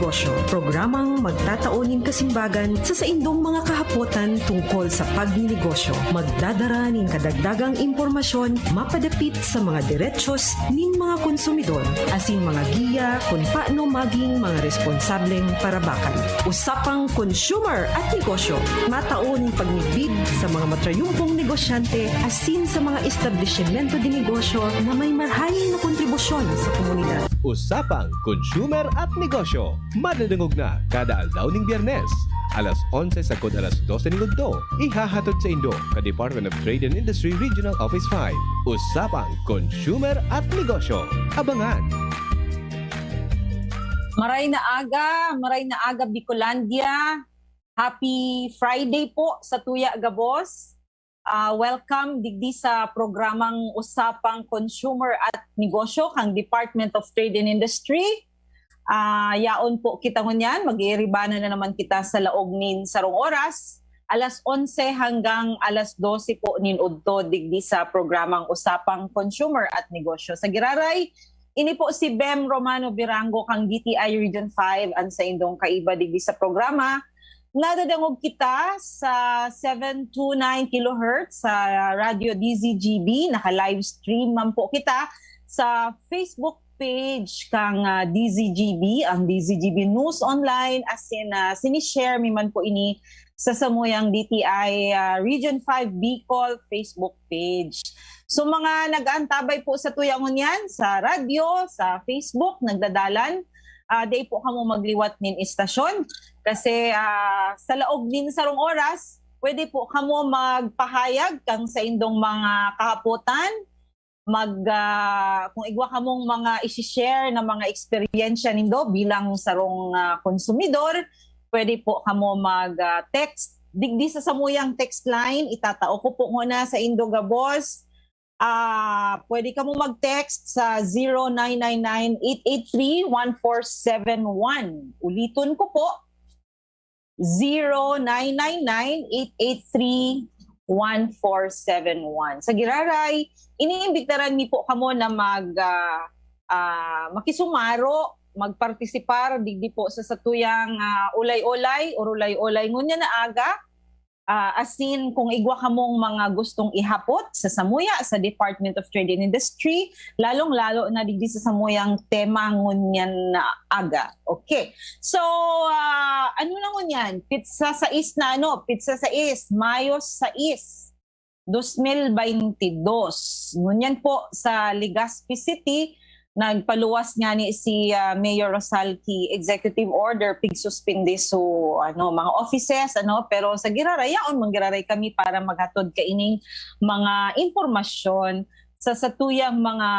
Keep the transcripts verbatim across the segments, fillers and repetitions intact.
Negosyo, programang magtatao nin kasimbagan sa saindong mga kahapotan tungkol sa pagninegosyo. Magdadara nin kadagdagang impormasyon mapadapit sa mga derechos nin mga konsumidor, asin mga giya kun paano maging mga responsableng parabakan. Usapang Consumer at Negosyo, matao nin pagmidbid sa mga matrayumpong negosyante asin sa mga establisimento de negosyo na may marahay na kontribusyon sa komunidad. Usapang Consumer at Negosyo, madadangog na kada aldaw nin Biyernes, alas onse sagkod alas dose nin udto. Ihahatod saindo kan Department of Trade and Industry Regional Office five. Usapang Consumer at Negosyo. Abangan! Maray na aga, maray na aga, Bicolandia. Happy Friday po sa tuya gabos. Ah, welcome digdi sa programang Usapang Consumer at Negosyo kan Department of Trade and Industry. Ah, yaon po kita ngunyan, mag-iiribanan na naman kita sa laog nin sarong oras, alas onse hanggang alas dose po nin udto digdi sa programang Usapang Consumer at Negosyo. Sa giraray, ini po si Bem Romano Birango kan D T I Region five, an saindong kaiba digdi sa programa. Nadadangog kita sa seven two nine kilohertz sa Radyo D Z G B. Naka-live stream man po kita sa Facebook page kan, ah, D Z G B, ang D Z G B News Online, asin, ah, sinishare mi man po ini sa samuyang D T I, ah, Region five Bicol Facebook page. So, mga nag-aantabay po sa tuya ngunyan, sa radyo, sa Facebook, nagdadalan, ah, dai po kamo magliwat nin istasyon. Kasi, ah, sa laog nin sarong oras, pwede po kamo magpahayag kan saindong mga kahapotan, mag, ah, kung igwa kamong mga isi-share na mga eksperyensya nindo bilang sarong, ah, konsumidor, pwede po kamo mag, ah, text. Digdi sa samuyang text line, itatao ko po nguna saindo gabos. Ah, pwede kamo mag-text sa zero nine nine nine, eight eight three, one four seven one. Uliton ko po, zero nine nine nine, eight eight three, one four seven one. Sa giraray, iniimbitaran mi po kamo na mag, ah, ah, makisumaro, magpartisipar digdi po sa satuyang, ah, ulay-olay, urulay-olay ngunyan na aga. Ah, asin kung igwa kamong mga gustong ihapot sa samuya sa Department of Trade and Industry, lalong-lalo na digdi sa samuyang tema ngunyan na aga. Okay. So, ah, ano na ngunyan? Pitsa sais na ano? Pitsa sais, Mayo sais, dos mil baynte dos. Ngunyan po sa Legazpi City, nagpaluwas ngani si, ah, Mayor Rosalki executive order, pigsuspindi su, ano, mga offices, ano, pero sa giraray, yaon man giraray kami para maghatod kaining mga impormasyon sa satuyang mga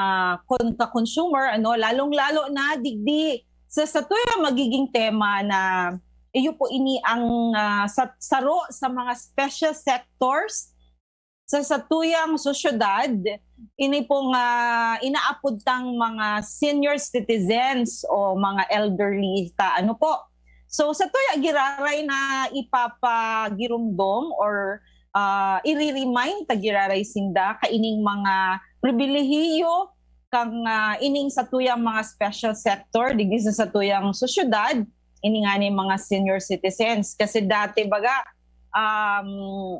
kon-, ka-consumer, ano, lalong-lalo na digdi sa satuyang magiging tema na iyo po ini ang, ah, sa-, saro sa mga special sectors sa satuyang sosyedad, ini pong, ah, inaapod tang mga senior citizens o mga elderly ta, ano po. So, satuya giraray na ipapagiromdom or, ah, ire-remind ta giraray sinda kaining mga pribilehiyo kan, ah, ining satuyang mga special sector digdi sa satuyang sosyedad, ini ngani mga senior citizens. Kasi dati, baga, um,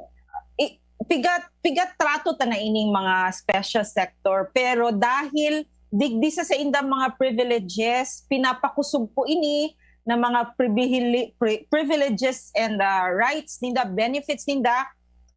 i-, pigat, pigat trato ta na ining mga special sector. Pero dahil digdi sa saindang mga privileges, pinapakusog po ini na mga pribihili-, pri-, privileges and, ah, rights ninda, benefits ninda,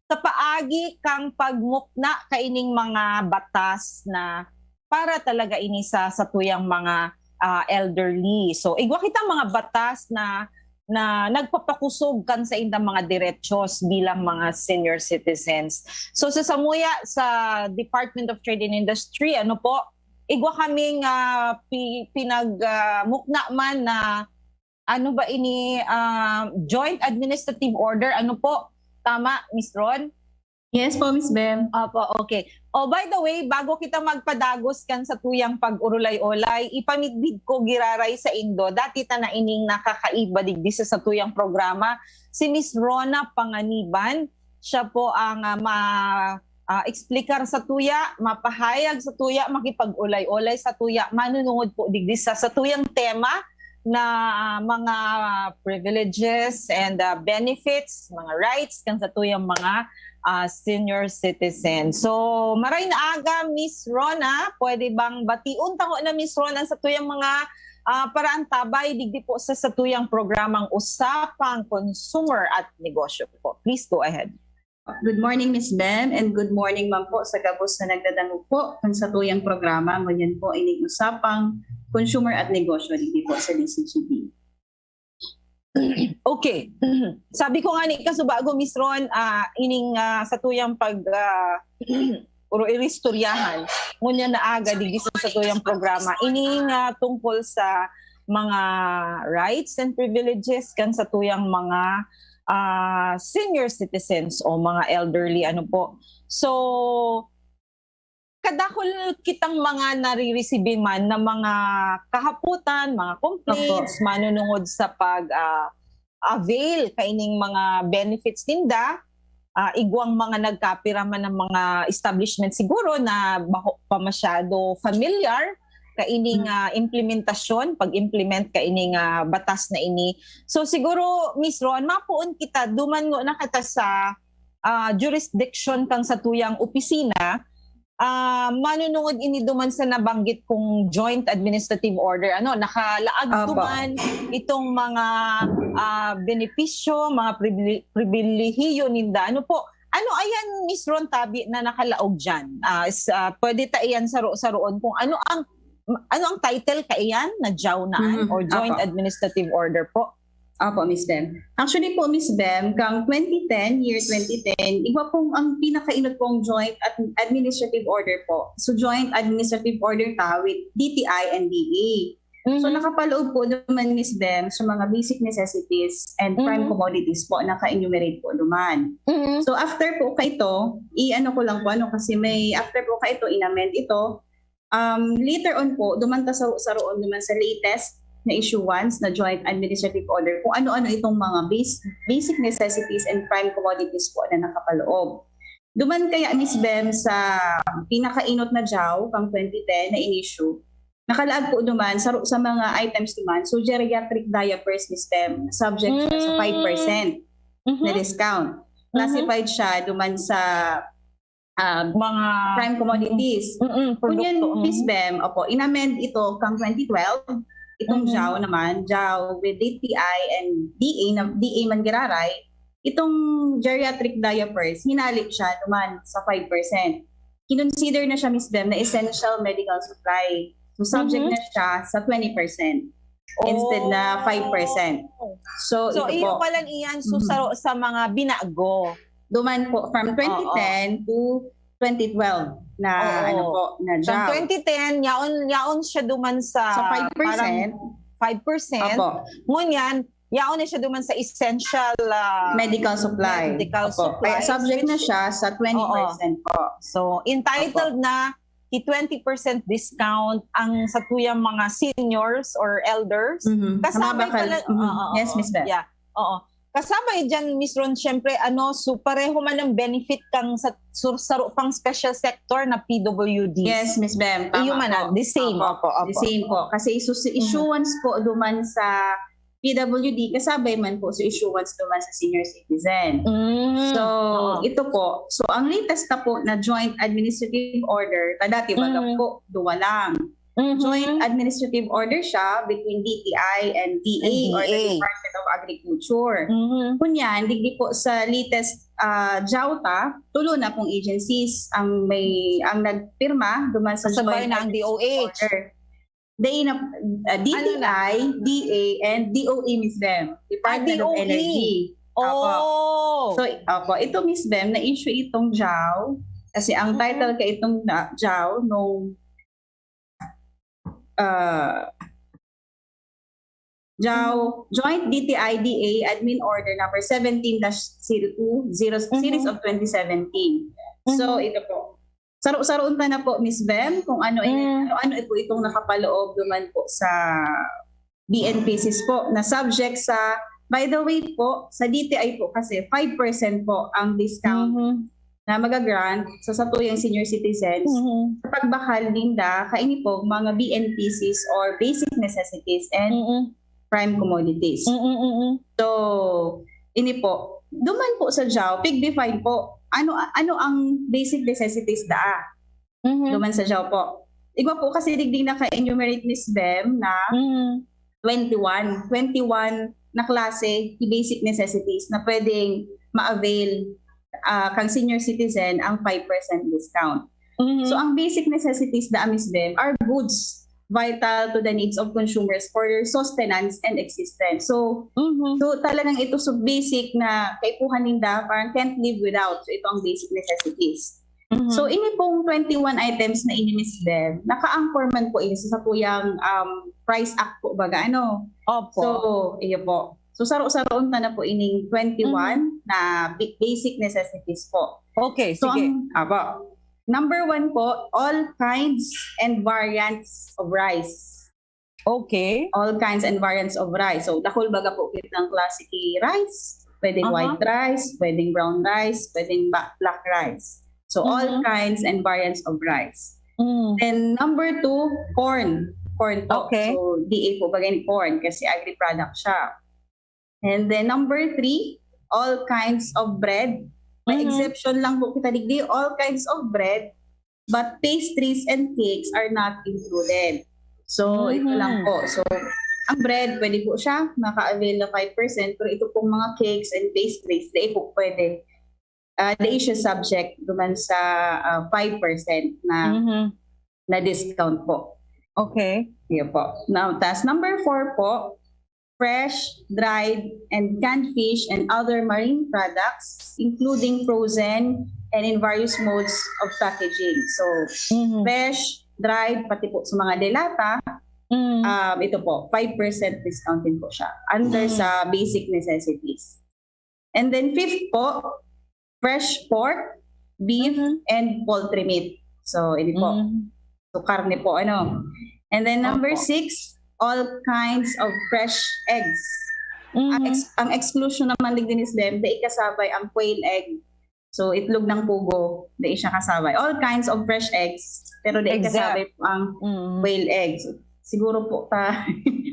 sa paagi kang pagmukna kaining mga batas na para talaga ini sa satuyang mga, ah, elderly. So, igwa kitang mga batas na, na nagpapakusog kan saindang mga derechos bilang mga senior citizens. So, sa samuya, sa Department of Trade and Industry, ano po, igwa kaming, ah, pi-, pinag, ah, mukna man na ano ba ini, ah, joint administrative order? Ano po? Tama, Miss Ron? Yes po, Miss Bem. Opo, okay. Oh, by the way, bago kita magpadagos kan satuyang pag-urulay-olay, ipamidbid ko giraray saindo. Dati ta na ining nakakaiba digdi sa satuyang programa, si Miss Rona Panganiban. Siya po ang, ah, ma-, ah, explicar satuya, mapahayag satuya, makipag-olay-olay satuya, manunungod po digdi sa satuyang tema na, ah, mga privileges and, ah, benefits, mga rights kan satuyang mga, ah, senior citizen. So, maray na aga, Miss Rona, pwede bang bation ta ngona, Miss Rona, ang satuyang mga, ah, paraantabay digdi po sa satuyang programang Usapang Consumer at Negosyo po? Please go ahead. Good morning, Miss Bem, and good morning man po sa gabos na nagdadangog po kan satuyang programa. Ngunyan po, ining Usapang Consumer at Negosyo digdi po sa D C G B. Okay. Sabi ko nga ni kasubago, Miss Ron, ah, ining, ah, satuyang pag, ah, uro iristoryahan, ngunyan na aga digdi sa satuyang programa, ining, ah, tungkol sa mga rights and privileges kan satuyang mga, ah, senior citizens o mga elderly, ano po. So, kadakul kitang mga nariresibi man na mga kahapotan, mga complaints, manunungod sa pag, ah, avail kaining mga benefits ninda. Ah, igwang mga nagkapira man ng mga establishment siguro na baho pa masyado familiar kaining, ah, implementasyon, pag-implement kaining, ah, batas na ini. So siguro, Miss Ron, mapoon kita, duman ngona kita sa, ah, jurisdiction kan satuyang opisina, ah, manunungod ini duman sa nabanggit kong joint administrative order. Ano, nakalaag Apo. duman itong mga, ah, benepisyo, mga pribili-, pribilehiyo ninda. Ano po? Ano ayan, Miss Ron, tabi na nakalaog diyan? Ah, is, ah, pwede ta iyan saro-saroon kung ano ang ano ang title kaiyan na JAO na an Mhm. or Joint Apo. Administrative Order po? Opo, Miss Bem. Actually po, Miss Bem, kang twenty ten, year twenty ten, igwa pong ang pinakainot pong joint ad- administrative order po. So, joint administrative order ta with D T I and D A. So, Mhm. nakapaloob po duman, Miss Bem, sa mga basic necessities and prime Mhm. commodities po, naka-enumerate po duman. Mhm. So, after po kaito, i-ano ko lang po, ano, kasi may, after po kaito, in-amend ito. Um, later on po, duman ta sa, saroon duman sa latest na issuance na joint administrative order kung ano-ano itong mga base, basic necessities and prime commodities po na nakapaloob. Duman kaya, Miss Bem, sa pinakainot na JAO kang twenty ten na in-issue, nakalaag po duman, sa, sa mga items duman, so geriatric diapers, Miss Bem, subject siya sa five percent na Mhm. discount. Classified siya duman sa, ah, Mga prime commodities. Mm-mm, Ngunyan, produkto, mm. Miss Bem, opo, in-amend ito kang twenty twelve, itong Mhm. JAO naman, JAO with D T I and D A, na, D A man giraray, itong geriatric diapers, hinali siya duman sa five percent. Kinonsider na siya, Miss Bem, na essential medical supply. So, subject Mhm. na siya sa twenty percent instead na five percent. So, So, ito iyo po. Pala iyan, so, Mhm. sa, sa mga binago. Duman po, from twenty ten to twenty twelve na, Oo. ano po, na Sa JAO. twenty ten, yaon, yaon siya duman sa Sa five percent. parang five percent. Opo. Ngunyan, yaon na siya duman sa essential, ah, Medical supply. medical Opo. Kaya supplies, subject na which siya sa twenty percent po. So, entitled na ki twenty percent discount ang satuyang mga seniors or elders. Mhm. Kasabay Mabakal. pala, Mhm. oo, Yes, oo. Miss Beth. Yeah. Oo. Kasabay dyan, Miss Ron, syempre, ano, so pareho man ang benefit kang sa, sur, saro pang special sector na P W Ds. Yes, Miss Bem. Tama Iyo man po. na, the same. Opo. Opo, opo, The same po. Kasi so, si Mhm. issuance po duman sa P W D, kasabay man po sa issuance duman sa senior citizen. Mm, So, oo. Ito po. So, ang latest na po na joint administrative order, na dati baga Mm. po, duwa lang. Mhm. Joint administrative order siya between D T I and D A And or the D A. Department of Agriculture. Mhm. Kunyan, digdi po sa latest, ah, JAO ta, tulo na pong agencies ang may, ang nagpirma duman sa Kasabay joint na ang D O H. order. Day na, ah, Ano na? D T I, D A, and D O E, Miss Bem. Department Ah, D O E. of Energy. Opo. Oh. So, opo, ito, Miss Bem, na-issue itong JAO. Kasi ang Mhm. title ka itong na, JAO nung, ah, JAO, Joint D T I D A Admin Order number seventeen dash zero two, zero, Mhm. series of twenty seventeen. So, Mhm. Ito po. Saro-saroon ta na po, Miss Bem, kung ano in, Mm. ano, ano po itong nakapaloob duman po sa B N P Cs po na subject sa, by the way po, sa D T I po kasi five percent po ang discount Mhm. na magagrant sa satuyang senior citizens Mhm. sa pagbakal ninda kaini po mga B N P Cs or basic necessities and Mhm. prime commodities. Mm-mm-mm. So, ini po, duman po sa jaw, pig-define po, ano ano ang basic necessities daa? Mhm. Duman sa jaw po. Igwa po kasi digdi naka-enumerate ni Sbem na Mhm. twenty-one. Twenty-one na klase ni basic necessities na pwedeng ma-avail ah, kang senior citizen ang five percent discount. Mhm. So, ang basic necessities da Miss Bem are goods vital to the needs of consumers for their sustenance and existence. So, Mhm. so talagang ito so basic na kaipuhan ninda, parang can't live without. So, ito ang basic necessities. Mhm. So, ini pong twenty-one items na ini, Miss Bem, naka-anchor man po ini sa satuyang um, Price Act po baga, ano? Opo. So, iyo po. So, saro-saroon ta na po ining twenty-one na bi- basic necessities po. Okay, So, sige. ang, aba, number one po, all kinds and variants of rice. Okay. All kinds and variants of rice. So, dakul baga po kitang klase ki rice. Pwedeng Aha. white rice, pwedeng brown rice, pwedeng ba- black rice. So, all Mhm. kinds and variants of rice. Mm. Then, number two, corn. Corn po. Okay. So, D A po baga ni corn kasi agri-product siya. And then, number three, all kinds of bread. May Mhm. exception lang po kita digdi, all kinds of bread, but pastries and cakes are not included. So, ito Mhm. lang po. So, ang bread, pwede po siya, maka-avail na five percent, pero ito pong mga cakes and pastries, di po pwede. Uh, the issue subject duman sa uh, five percent na Mhm. na discount po. Okay. Iyo po. Now, tas number four po, fresh, dried, and canned fish and other marine products, including frozen and in various modes of packaging. So, Mhm. fresh, dried, pati po sa mga delata, Mm. um, ito po, five percent discount din po siya under Mm. sa basic necessities. And then fifth po, fresh pork, beef, Mhm. and poultry meat. So, ini po. Mm. So, karne po, ano. And then number Opo. six, all kinds of fresh eggs. Ang, Mhm. ex- ang exclusion naman digdi ni Sbem, dai kasabay ang quail egg. So, itlog ng pugo, dai siya kasabay. All kinds of fresh eggs, pero dai Exact. kasabay po ang Mm. quail eggs. Siguro po ta,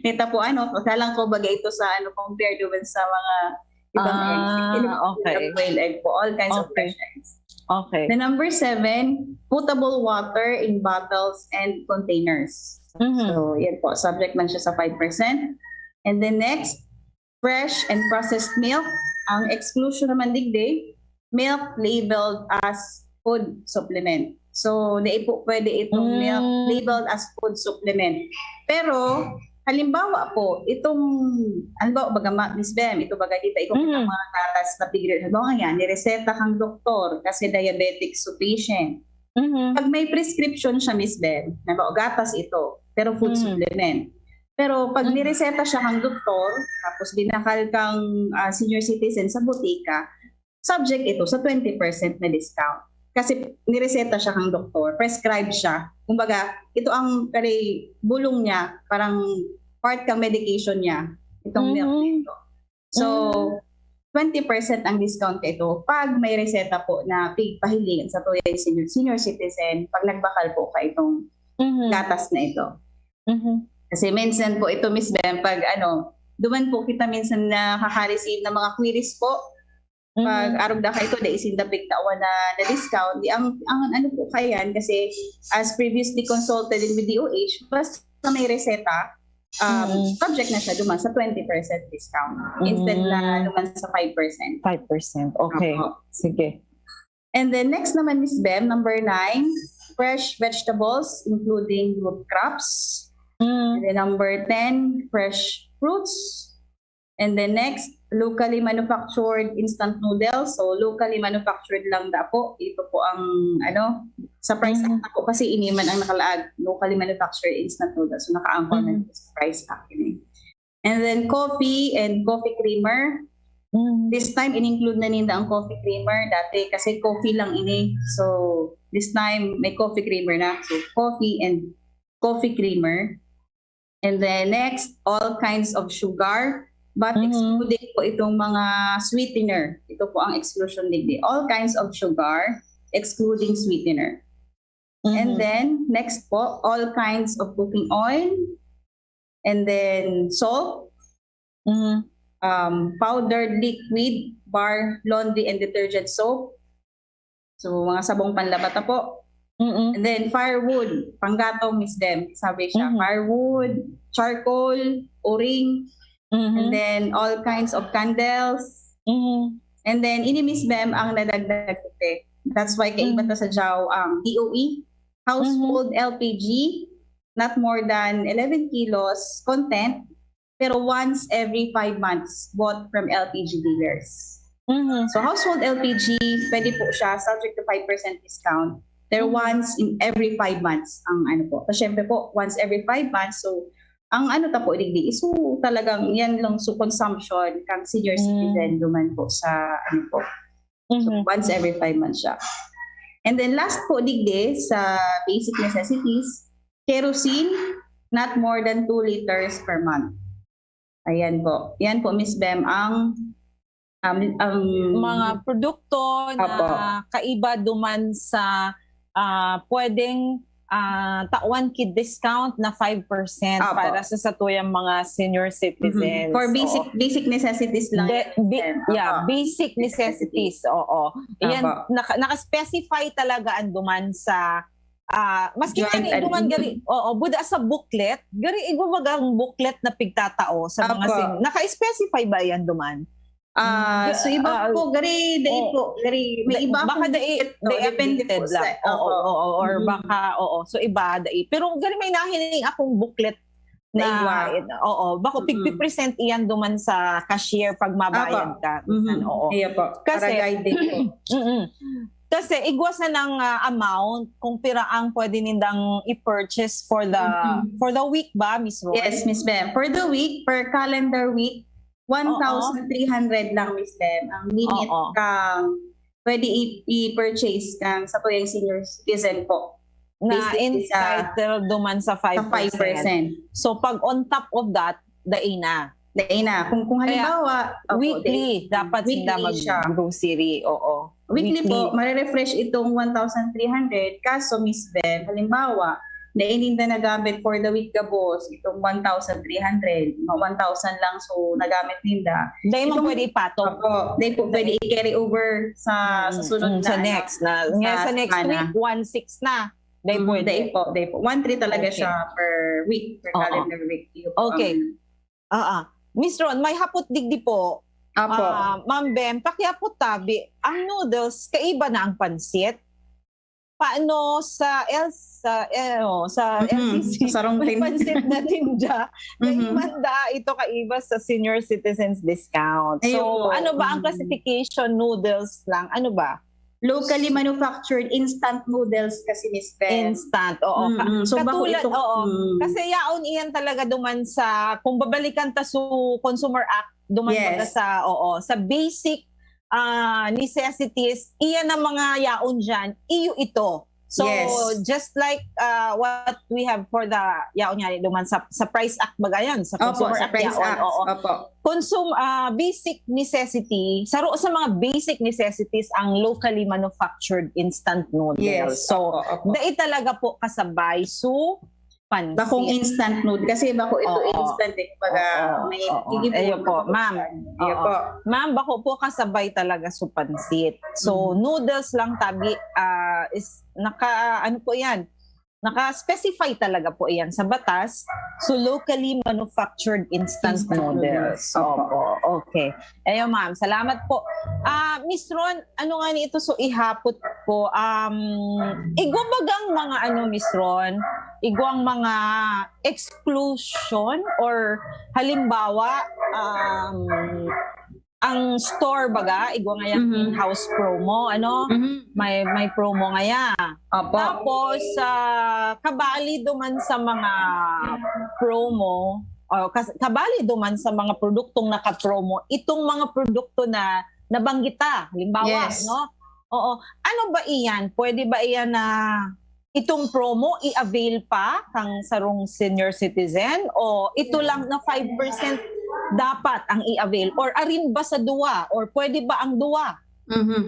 nita po ano, kalang ko baga ito sa ano, compare naman sa mga ibang Ah, eggs. Itlog po okay. ng quail egg po, all kinds of Okay. fresh eggs. Okay. The number seven, potable water in bottles and containers. Mhm. So, yan po, subject man siya sa five percent. And then next, fresh and processed milk. Ang exclusion naman digdi, milk labeled as food supplement. So, dai po pwede itong Mm. milk labeled as food supplement. Pero, halimbawa po, itong, halimbawa, baga ma-, Miss Bem, ito baga dito, ikaw Mhm. kitang mga gatas na pigil. Halimbawa nga yan, nireseta kang doktor kasi diabetic so patient. Mhm. Pag may prescription siya, Miss Bem, halimbawa, gatas ito, pero food Mhm. supplement. Pero pag Mhm. nireseta siya kang doktor, tapos dinakal kang ah, senior citizen sa botika, subject ito sa twenty percent na discount. Kasi nireseta siya kang doktor, prescribe siya. Kumbaga, ito ang kare-, bulong niya, parang part kang medication niya, itong milk Mhm. nito. So, twenty percent ang discount ka ito pag may reseta po na pig-, pahiling sa tuyang senior, senior citizen, pag nagbakal po ka itong Mhm. gatas na ito. Mhm. Kasi minsan po ito, Miss Bem, pag ano, duman po kita minsan nakaka-receive ng mga queries po. Pag Mhm. arog na kayo ito, dai sinda pigtawan na, na discount. Di, ang, ang ano po kayan, kasi as previously consulted in with D O H, basta may reseta, um, Mm. subject na siya duman sa twenty percent discount. Instead na Mm. duman sa five percent. Five percent. Okay. Opo. Sige. And then next naman, Miss Bem, number nine, fresh vegetables, including root crops. Mm. And then number ten, fresh fruits. And then next, locally manufactured instant noodles. So, locally manufactured lang da po. Ito po ang, ano, sa Price Mhm. Act po kasi ini man ang nakalaag, locally manufactured instant noodles. So, naka-anchor man Mhm. po sa Price Act ini. And then coffee and coffee creamer. Mm. This time, in-include na ninda ang coffee creamer. Dati kasi coffee lang ini. So, this time, may coffee creamer na. So, coffee and coffee creamer. And then next, all kinds of sugar, but Mhm. excluding po itong mga sweetener. Ito po ang exclusion digdi. All kinds of sugar, excluding sweetener. And Mhm. then, next po, all kinds of cooking oil. And then, salt. Mhm. um, powdered liquid, bar, laundry and detergent soap. So, mga sabong panlaba ta po. Mm-mm. And then, firewood, panggatong, Miss Bem. Sabi siya, Mhm. firewood, charcoal, uring, and Mhm. then all kinds of candles. Mhm. And then, ini, Miss Bem, ang nadagdag ko, eh. That's why kaiba Mm. ta sa Jao ang D O E, household L P G, not more than eleven kilos content, pero once every five months bought from L P G dealers. Mhm. So, household L P G, pwede po siya, subject to five percent discount. Pero Mhm. once in every five months ang ano po. So, syempre po, once every five months, so, ang ano ta po, digdi, so, talagang yan lang, so, consumption kang senior Mm. citizen duman po sa, ano po, so, Mhm. once every five months siya. And then last po, digdi, sa basic necessities, kerosene, not more than two liters per month. Ayan po. Yan po, Miss Bem, ang, um, ang Mga produkto na Apo. kaiba duman sa ah, pwedeng ah, tawan ki discount na five percent Apo. para sa satuyang mga senior citizens. Mhm. For basic Oo. basic necessities lang. Be- bi- Yan. yeah, Apo. basic necessities. Oo. Yan, Apo. naka, naka-specify talaga ang duman sa ah, maski Joint nga ni duman admin. Gari, oo, buda sa booklet, gari igwa bagang booklet na pigtatao sa mga Apo. sin, naka-specify ba yan duman? Ah, Ga- so iba ah, po, gari, dai oh. po, gari, may Da- iba baka akong dai, ticket to, dai depende updated po lang. sa, Oo, opo. oo, or Mhm. baka, oo. So, iba, dai. Pero gari may nahiling akong booklet Na na, iba. oo, bako Mhm. pigpipresent iyan duman sa cashier pag mabayad Opo. ka. Minsan, Mhm. oo. Iyo po. Para Kasi- guide din po. Mm-mm. Kasi igwa sa nang ah, amount kung pira ang pwede nindang i-purchase for the Mhm. for the week ba, Miss Roy? Yes, Miss Bem. For the week, per calendar week, one thousand three hundred lang, Miss Bem, ang limit Oo. kang pwede i- i-purchase kang satuyang senior citizen po. Na Basically sa entitled duman sa sa five percent. five percent. So, pag on top of that, dai na. Dai na. Kung, kung Kaya, halimbawa, opo, Weekly, dapat weekly sila siya. mag-grocery. Oo. Weekly po, mare-refresh itong one thousand three hundred. Kaso, Miss Bem, halimbawa, dai ninda nagamit for the week gabos, itong one thousand three hundred, mga one thousand lang, so nagamit ninda. Dai man Itong- pwede ipatong. Opo, dai po pwede i-carry over sa Mm, susunod mm, na, sa ano, next na. Nga sa sa next semana. Week, one six na. Dai Mm, pwede. dai po, dai po. One three talaga Okay. siya per week, per Oo. calendar week. Iyo po Okay. ang- Ah, ah. Miss Ron, may hapot digdi po. Opo. Ah, Ma'am Bem, pakihapot tabi, ang noodles, kaiba na ang pansit? Paano sa L, sa, eh, oh, sa Mhm, L C C? sa sarong May tin- pansit na tinda. Mhm. Naimanda ito kaiba sa senior citizens discount. Ayun So, po. ano ba ang Mhm. classification? Noodles lang? Ano ba? Locally manufactured instant noodles kasi, Miss Bem. Instant, oo. Ka- Mm-mm. So, bako Katulad, ito, oo. mm. Kasi yaon iyan talaga duman sa, kung babalikan ta sa Consumer Act, duman Yes. baga sa, oo, sa basic ah, necessities, iyan ang mga yaon dyan, iyo ito. So, Yes. just like ah, what we have for the, yaon nga, duman sa, sa Price Act baga yan, sa Opo, Consumer sa Act, Price yaon, Act. oo. Opo. Consum-, ah, basic necessity, saro sa mga basic necessities ang locally manufactured instant noodles. Yes. So, Opo, opo. dai talaga po kasabay su pansit. Bakong instant nood. Kasi bako ito Oo. instant eh. Kumbaga, Oo, may oo. hindi po Ayun po, ma'am. Iyo Oo. po. Ma'am, bako po kasabay talaga su pansit. So, Mhm. noodles lang tabi ah, is naka, ano po yan? Naka-specify talaga po yan sa batas. So, locally manufactured instant Instant noodles. noodles. Opo. Opo, okay. Ayun, ma'am. Salamat po. Ah, Miss Ron, ano nga ni ito? So, ihapot po. Um, igwa bagang mga ano, Miss Ron? Igwang mga exclusion or halimbawa, um, ang store baga, igwa nga yung Mhm. in-house promo, ano? Mhm. May, may promo ngaya. Opo. Tapos, ah, kabali duman sa mga promo, o kas-, kabali duman sa mga produktong naka-promo, itong mga produkto na nabanggit ta, halimbawa, Yes. no? Oo. Ano ba iyan? Pwede ba iyan na itong promo i-avail pa kang sarong senior citizen? O ito lang na five percent dapat ang i-avail? Or arin ba sa duwa? Or pwede ba ang duwa? Mhm.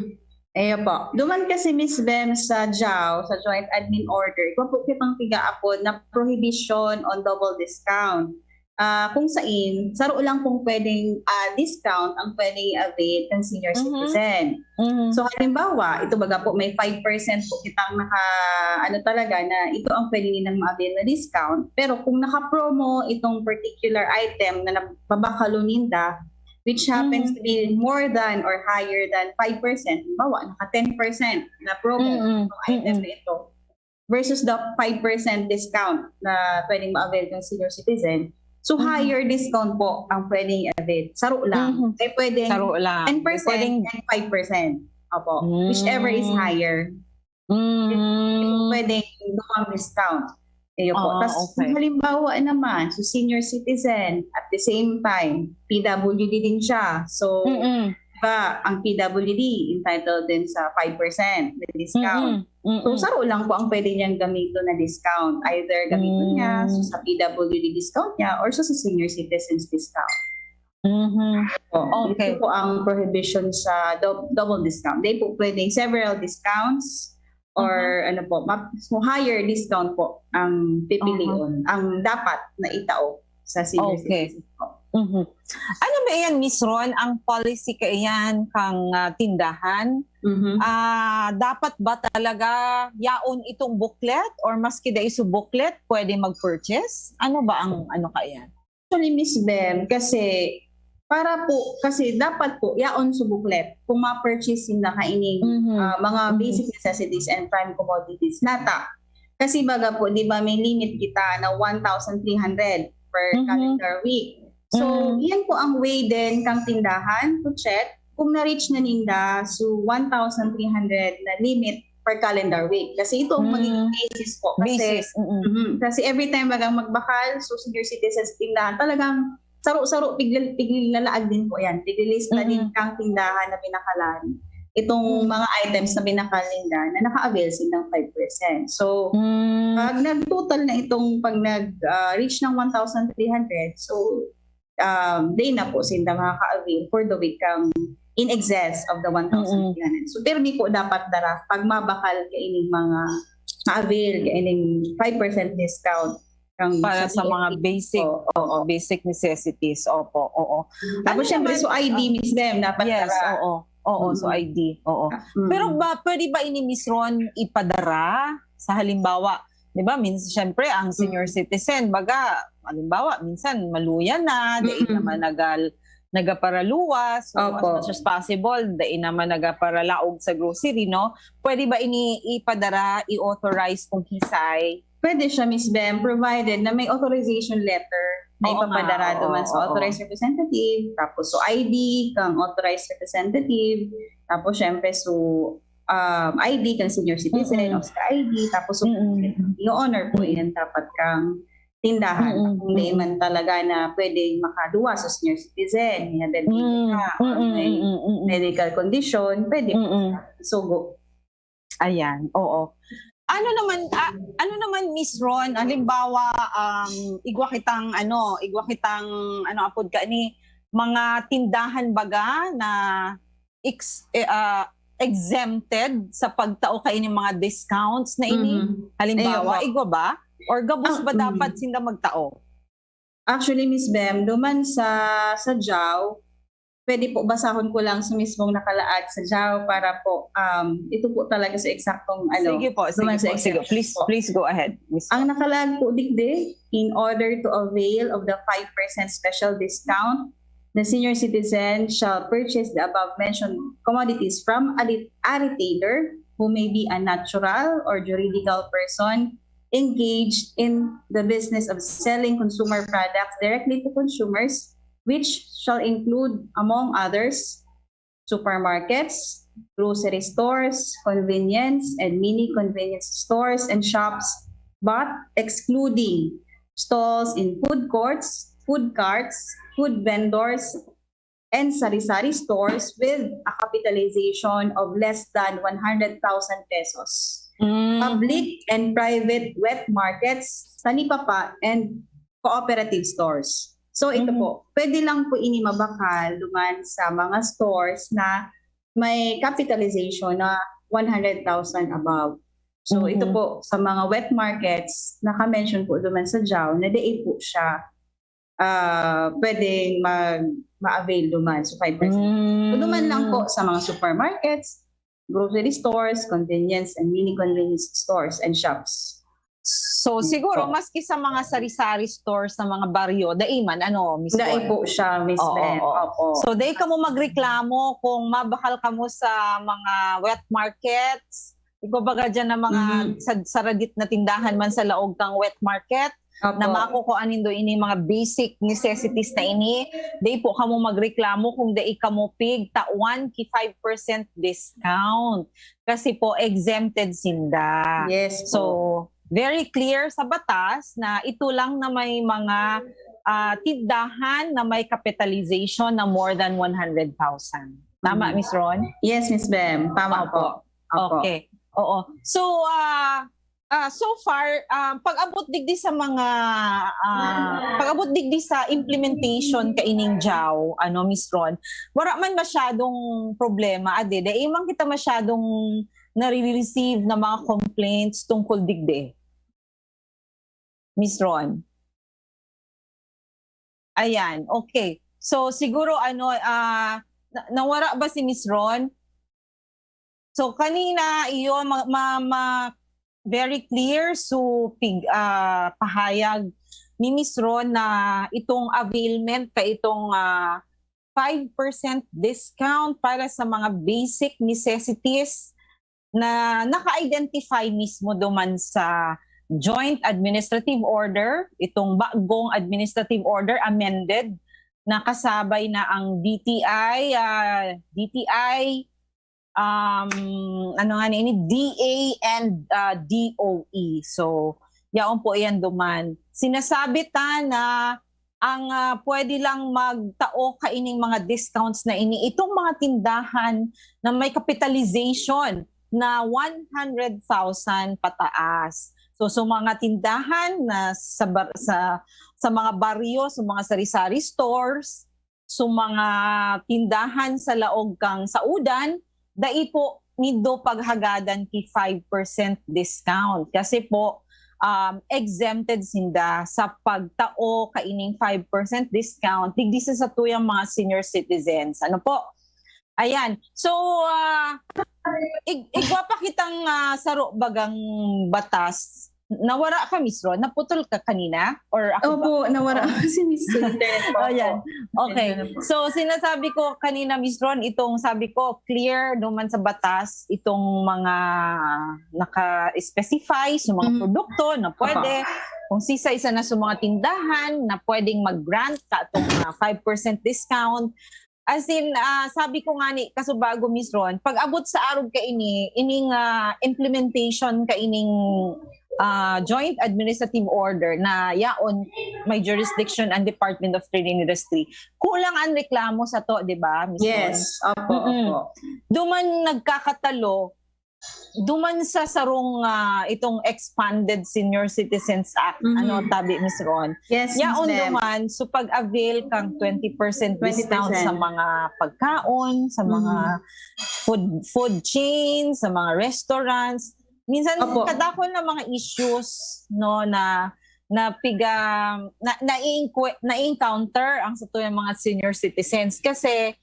Ayo po. Duman kasi, Miss Bem, sa JAO, sa Joint Admin Order, kung po kitang pigaapod na prohibition on double discount. ah, kung sain, saro lang pong pwedeng, ah, discount ang pwedeng i-avail ng senior Mhm. citizen. Mhm. So halimbawa, ito baga po may five percent po kitang naka, ano talaga, na ito ang pwede nilang ma-avail na discount. Pero kung naka-promo itong particular item na nababakalon ninda, which happens Mhm. to be more than or higher than five percent, halimbawa, naka ten percent na promo Mm-mm. itong item Mm-mm. na ito, versus the five percent discount na pwedeng ma-avail ng senior citizen. So, Mhm. higher discount po ang pwedeng i-avail. Saro lang. Mhm. Kaya pwedeng Saro lang. ten percent Pwedeng and five percent. Opo. Whichever is Mm. higher. Mm. Pwedeng duwang discount. Ayun po. Ah, Tapos, okay. Halimbawa naman, so senior citizen, at the same time, P W D din siya. So, Mm-mm. diba, ang P W D entitled din sa five percent na discount. Mm-mm. So, Mm-mm. saro lang po ang pwede niyang gamiton na discount. Either gamiton niya so Mm. sa P W D discount niya or sa, sa senior citizens discount. Mhm. Po. Okay. Ito po ang prohibition sa dou- double discount. Di po pwedeng several discounts or Mhm. ano po, map- so higher discount po ang pipilion, ang dapat na itao sa senior Okay. citizens po. Mhm. Ano ba iyan, Miss Ron, ang policy kaiyan kang, ah, tindahan? Mhm. Ah, dapat ba talaga yaon itong booklet or maski dai su booklet, pwede mag-purchase? Ano ba ang ano kaiyan? Actually, Miss Bem, kasi para po, kasi dapat po, yaon su booklet kung ma-purchase sinda kaining, Mhm. ah, mga Mhm. basic necessities and prime commodities. Nata, kasi baga po, di ba may limit kita na one thousand three hundred per Mhm. calendar week. So, Mhm. yan po ang way din kang tindahan to check kung na-reach na ninda so one thousand three hundred na limit per calendar week. Kasi ito ang Mm. magiging basis po. Kasi, Basis. Mm-mm. Mhm. Kasi every time bagang magbakal, so senior citizens tindahan, talagang saro-saro, pigil, pigil lalaag din po yan. Pigilista Mm-mm. din kang tindahan na binakalan. Itong Mm. mga items na binakal ninda na naka-avail silang five percent. So, Mm. pag nag-total na itong, pag nag, ah, reach ng one thousand three hundred, so, um, di na po sinda makaka-avail for the week kang in excess of the one thousand three hundred. So, pirmi po dapat dara pag mabakal kaining mga ma-avail kaining five percent discount kang Para sa P F P. mga basic, Oo, oo, basic necessities. Opo, oo. Tapos, Ano syempre, naman, so I D, ah, Miss Bem, dapat Yes, dara. oo. Oo, so Mm. I D. Oo. Mm. Pero ba, pwede ba ini, Miss Ron, ipadara? Sa halimbawa, di ba, minsan, syempre, ang senior Mm. citizen, baga, halimbawa, minsan, maluya na, dai Mm. naman nagal, nagaparaluwas. So, as Opo. much as possible, dai naman nagaparalaog sa grocery, no? Pwede ba ini ipadara, i-authorize kung hisay? Pwede siya, Miss Bem, provided na may authorization letter na Oo nga, ipapadara oo, duman sa oo. authorized representative, tapos so I D kang authorized representative, tapos syempre so, um, I D kang senior citizen, Mm-mm. OSCA I D, tapos so Mm-mm. i-honor po yan dapat kang tindahan. Mm-mm. Kung di man talaga na pwede makaduwa sa senior citizen, may diabetes Mm. ka, or Mm-mm. may Mm-mm. medical condition, pwede Mm-mm. sugo. Ayan, oo. Ano naman, ah, ano naman, Miss Ron, halimbawa, um, igwa kitang, ano, igwa kitang, ano, apod ka ni, mga tindahan baga na ex-, eh, ah, exempted sa pagtao kaining mga discounts na ini? Mhm. Halimbawa, Ayun po. Igwa ba? Or gabos Ah, ba mm. dapat sinda magtao? Actually, Miss Bem, duman sa, sa jaw, pwede po basahon ko lang sa mismong nakalaag sa jaw para po, um, ito po talaga sa eksaktong, ano, Sige po, sige duman sa po, sige. exemption Please, po. Please go ahead, Miss. Ang nakalaag po digdi, in order to avail of the five percent special discount, the senior citizen shall purchase the above mentioned commodities from a lit-, a retailer who may be a natural or juridical person engaged in the business of selling consumer products directly to consumers, which shall include, among others, supermarkets, grocery stores, convenience and mini convenience stores and shops, but excluding stalls in food courts, food carts, food vendors, and sari-sari stores with a capitalization of less than one hundred thousand pesos. Mm. Public and private wet markets, talipapa, and cooperative stores. So, ito Mhm. po, pwede lang po ini mabakal duman sa mga stores na may capitalization na one hundred thousand above. So, ito Mhm. po, sa mga wet markets, naka-mention po duman sa jaw na dai po siya ah, pwedeng mag, ma-avail duman. So, five percent. So, duman lang po sa mga supermarkets, grocery stores, convenience and mini convenience stores and shops. So, siguro, maski sa mga sari-sari stores sa mga baryo, dai man, ano, Miss Dai Ron? po siya, Miss Oo, Bem. oo. Opo. So, dai kamo magreklamo kung mabakal kamo sa mga wet markets, ikaw baga dyan na mga Mhm. sa, saradit na tindahan man sa laog kang wet market, Opo. na makukuha nindo ini mga basic necessities na ini, dai po kamo magreklamo kung dai kamo pig tawan ki five percent discount. Kasi po, exempted sinda. Yes po. So, very clear sa batas na ito lang na may mga ah, tindahan na may capitalization na more than one hundred thousand. Tama, Mhm. Miss Ron? Yes, Miss Bem. Tama Opo. po. Opo. Okay. Oo. So, ah, ah, so far, ah, pag-abot digdi sa mga, ah, pag-abot digdi sa implementation kaining jaw, ano, Miss Ron, wala man masyadong problema, ade. Dai man kita masyadong nare-receive na mga complaints tungkol digdi. Miss Ron. Ayan, okay. So, siguro, ano, ah, na, nawara ba si Miss Ron? So, kanina, iyo, ma, ma, ma, very clear. So, pig, ah, pahayag ni Miss Ron na itong availment ka itong ah, five percent discount para sa mga basic necessities na naka-identify mismo duman sa Joint Administrative Order, itong bagong Administrative Order amended, na kasabay na ang D T I, ah, D T I, um, ano nga ni ini, D A and ah, D O E. So, yaon po iyan duman. Sinasabi ta na ang ah, pwede lang magtao kaining mga discounts na ini itong mga tindahan na may capitalization na one hundred thousand pataas. So, so mga tindahan na sa bar, sa sa mga baryo, sa mga sari-sari stores, sa mga tindahan sa laog kang saudan, dai po nindo paghagadan ki five percent discount kasi po um, exempted sinda sa pagtao kaining five percent discount digdi sa satuyang mga senior citizens. Ano po? Ayan. So, ah, ig- igwa pa kitang ah, saro bagang batas. Nawara ka, Miss Ron? Naputol ka kanina? Or ako ba? Opo, nawara si Miss Ron. Ayan. Okay. So, sinasabi ko kanina, Miss Ron, itong sabi ko, clear naman sa batas itong mga naka-specify sa mga Mhm. produkto na pwede. Kung sisa-isa na sa mga tindahan na pwedeng mag-grant ka itong ah, five percent discount. As in, ah, sabi ko nga ni, kasubago, Miss Ron, pag abot sa arog ka ini, ining ah, implementation ka ining ah, Joint Administrative Order na yaon may jurisdiction ang Department of Trade and Industry. Kulang ang reklamo sa to, di ba, Miss Ron? Yes, opo, Mm-mm. Opo. Duman nagkakatalo, duman sa sarong ah, itong Expanded Senior Citizens Act, Mhm. ano, tabi, Miss Ron? Yes, Yaon Miss Bem. Duman, so pag-avail kang twenty percent discount Twenty percent. Sa mga pagkaon, sa mga Mhm. food food chains, sa mga restaurants. Minsan, Opo. Kadakol na mga issues, no, na na piga na na-encounter ang satuyang mga senior citizens kasi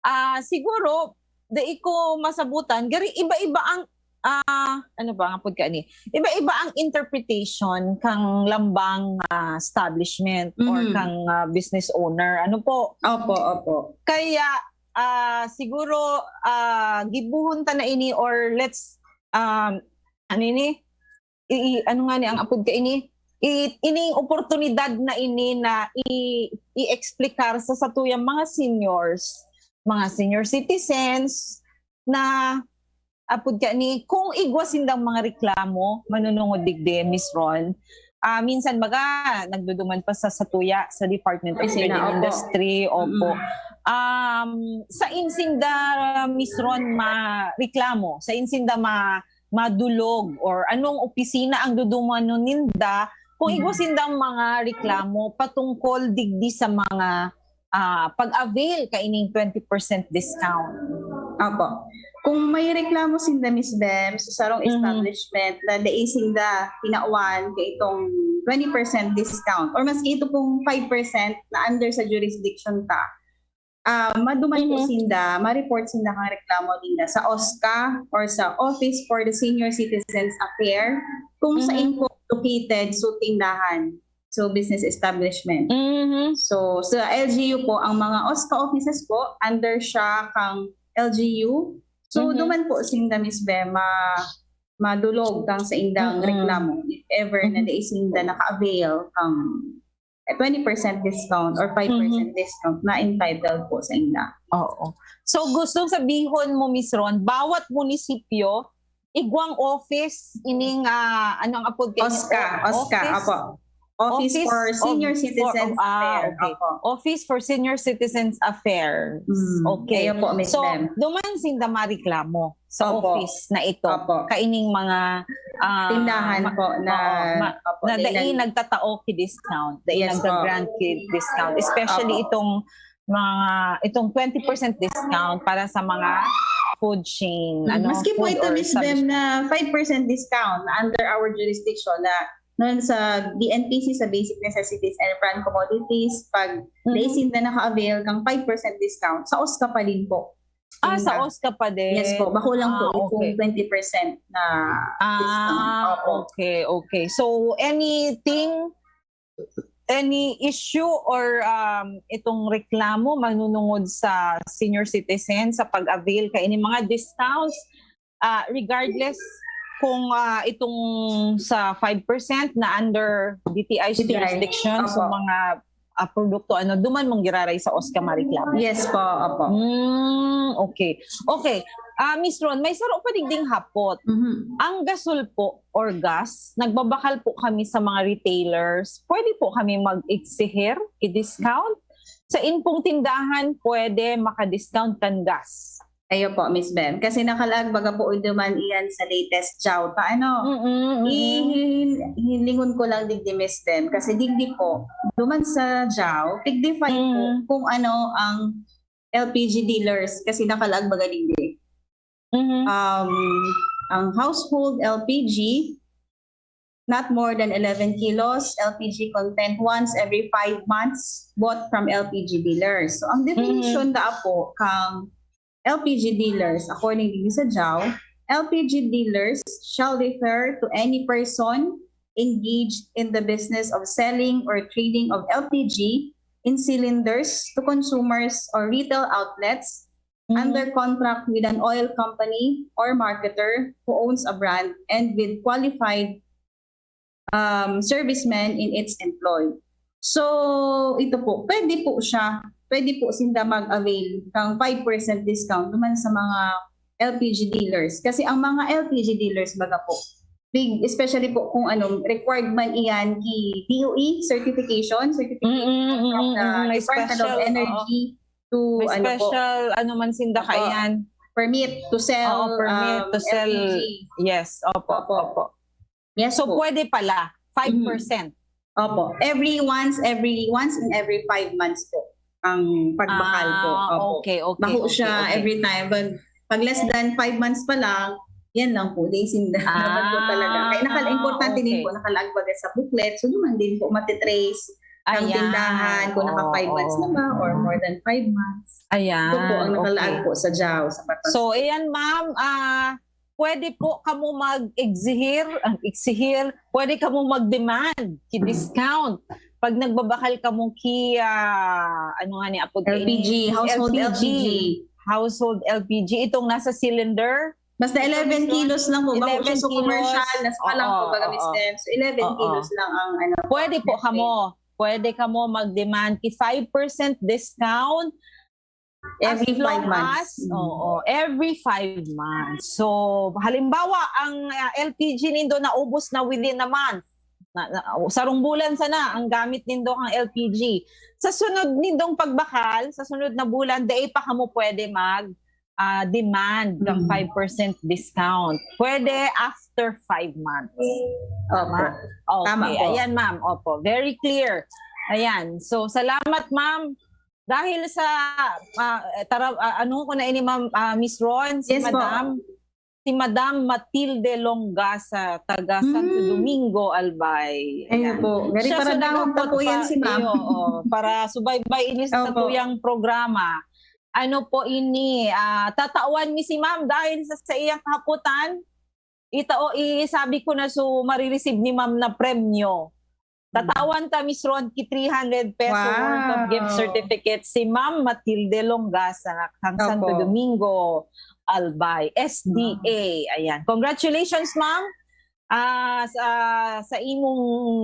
ah siguro dai ko masabutan gari iba-iba ang ah ano ba nga pud ka ni iba-iba ang interpretation kang lambang ah, establishment or Mhm. kang ah, business owner, ano po. Opo, opo. Kaya ah siguro ah gibuhon ta na ini or let's um ano ini i, ano nga ni ang apod ka ini i, ining oportunidad na ini na i, i-explicar sa satuyang mga seniors, mga senior citizens na apod ka ni kung igwa sindang mga reklamo manunungod digdi, Miss Ron. Ah, minsan baga nagduduman pa sa satuya sa Department of Trade Opisina, and opo. Industry, opo. Mm. Um, sa insinda, Miss Ron, ma reklamo, sa insinda ma madulog or anong opisina ang dudumanon ninda kung igwa sindang mga reklamo patungkol digdi sa mga ah, pag-avail kaining twenty percent discount. Opo. Kung may reklamo sinda, Miss Bem, sa sarong Mhm. establishment na dai sinda tinawan kaitong twenty percent discount or maski ito pong five percent na under sa jurisdiction ta, ah, maduman po Mhm. sinda, ma-report sinda kang reklamo ninda sa OSCA or sa Office for the Senior Citizens Affair kung Mhm. saan po located so tindahan, so business establishment. Mhm. So, sa L G U po, ang mga OSCA offices po, under siya kang L G U. So, Mhm. duman po sinda, Miss Bem, ma madulog kang sa indang Mm-mm. reklamo if ever na Mhm. dai sinda naka-avail kang twenty percent discount or five percent discount na entitled po sa inda. Oo. So, gustong sabihon mo, Miss Ron, bawat munisipyo, igwang office, ining, ah, ano ang apod kayo? OSCA, OSCA, opo. Office, for Senior Citizens Affairs. Opo. Office for Senior Citizens Affairs. Mm, Okay. Ayo po, Miss So, Bem. Duman sinda mareklamo sa Opo. Office na ito. Opo. Kaining mga ah, Tindahan ma- po na, oo, ma- opo, na may dai nag- nagtatao ki discount, dai Yes po. nagga-grant ki discount, especially Opo. itong mga itong twenty percent discount para sa mga food chain, ano, Maski po food ito, or Miss Bem, establishment. Na five percent discount na under our jurisdiction na noon sa B N P C, sa basic necessities and prime commodities, pag Mhm. dai sinda naka-avail kang five percent discount, sa OSCA pa din po. Ah, sa Sinda. OSCA pa din. Yes po, bako lang po Ah, itong okay. twenty percent na discount. Ah, Opo. okay, okay. So, anything, any issue or um, itong reklamo manunungod sa senior citizen sa pag-avail kaini mga discounts, ah, regardless kung ah, itong sa five percent na under D T I's D T I. Jurisdiction, so Opo. Mga ah, produkto, ano, duman mong giraray sa OSCA mareklamo? Yes po, opo. Hmm, okay. Okay. Ah, Miss Ron, may saro pa digding hapot. Mhm. Ang gasol po or gas, nagbabakal po kami sa mga retailers. Pwede po kami mag-exigir, i-discount? Sa inpong tindahan, pwede maka-discount kan gas. Ayo po, Miss Bem. Kasi nakalaag baga po duman iyan sa latest jaw ta, ano? Mm-mm. Ihilingon ko lang digdi, Miss Bem. Kasi digdi po, duman sa jaw, tig-define po Mm. kung ano ang L P G dealers. Kasi nakalaag baga digdi. Mhm. Um, ang household L P G, not more than eleven kilos, L P G content once every five months, bought from L P G dealers. So, ang definition da po kang L P G dealers, according to sa jaw, L P G dealers shall refer to any person engaged in the business of selling or trading of L P G in cylinders to consumers or retail outlets Mhm. under contract with an oil company or marketer who owns a brand and with qualified um, servicemen in its employ. So, ito po, pwede po siya, pwede po sinda mag-avail ng five percent discount naman sa mga L P G dealers. Kasi ang mga L P G dealers, baga po, big, especially po kung anong required man iyan, i-D O E certification, certification Mm-mm, from the mm-mm. May Department of special, Energy to May ano po, special, ano man sinda Opo. kaiyan. Permit to sell Oo, permit um, to sell. L P G. Yes, opo, Opo. opo. Yes So, po. Pwede pala, five percent. Opo. Every once, every once in every five months po ang pagbakal po. Ah, Opo. okay, okay, Bako okay, siya okay. Every time. Pag, pag less than five months pa lang, yan lang po. Di sinda. Ah, Dapat po talaga. Kaya nakal importante din okay. Po, nakalaag baga sa booklet. So, naman din po matitrace ang Ayan, tindahan kung naka five oo. Months na ba or more than five months. Ayan, Ito po ang nakalaag okay. Po sa jaw, sa batas. So, ayan ma'am, ah, pwede po kamo mag-exigir, ang exigir, pwede kamo mag-demand ki discount. Pag nagbabakal kamo ki, ah, ano nga ni apod L P G, ini? household L P G. L P G. Household L P G, itong nasa cylinder. Basta Ito, eleven Miss Ron, kilos lang po. Bako siya eleven sa commercial. kilos. Nasa lang po, Oo, baga, Miss oo. Dem. So, eleven Oo. Kilos lang ang ano. Pwede po kamo. Pwede kamo mag-demand ki five percent discount Every as long five months. as, Mm. Oo, every five months. So, halimbawa, ang ah, L P G nindo naubos na within a month. Na, na, sarong bulan sana ang gamit nindo ang L P G. Sa sunod nindong pagbakal, sa sunod na bulan, dai pa kamo pwede mag ah, demand ng Mm. five percent discount. Pwede after five months. Opo. Okay. Tama po. Ayan, ma'am. Opo. Very clear. Ayan. So, salamat, ma'am. Dahil sa, ah, tara, ah, ano ko na ini, Ma'am, ah, Miss Ron, si Yes po. Madam, si Madam Matilde Longasa, taga Santo Mm. Domingo, Albay. Ayun Ayan. po. Gari Siya para so dahon ta nagkakot po yan pa, si Ma'am. iyo, oo, para subaybay ini sa Opo. tuyang programa. Ano po ini, ah, tatawan mi si Ma'am dahil sa, sa iyang kahapotan. Ito, o, i-, sabi ko na so marireceive ni Ma'am na premyo. Tatawan ta, Miss Ron, ki three hundred peso worth of gift Wow. certificate si Ma'am Matilde Longasa, kang Santo Opo. Domingo, Albay, S D A. Wow. Ayan. Congratulations, Ma'am. Ah, sa, sa imong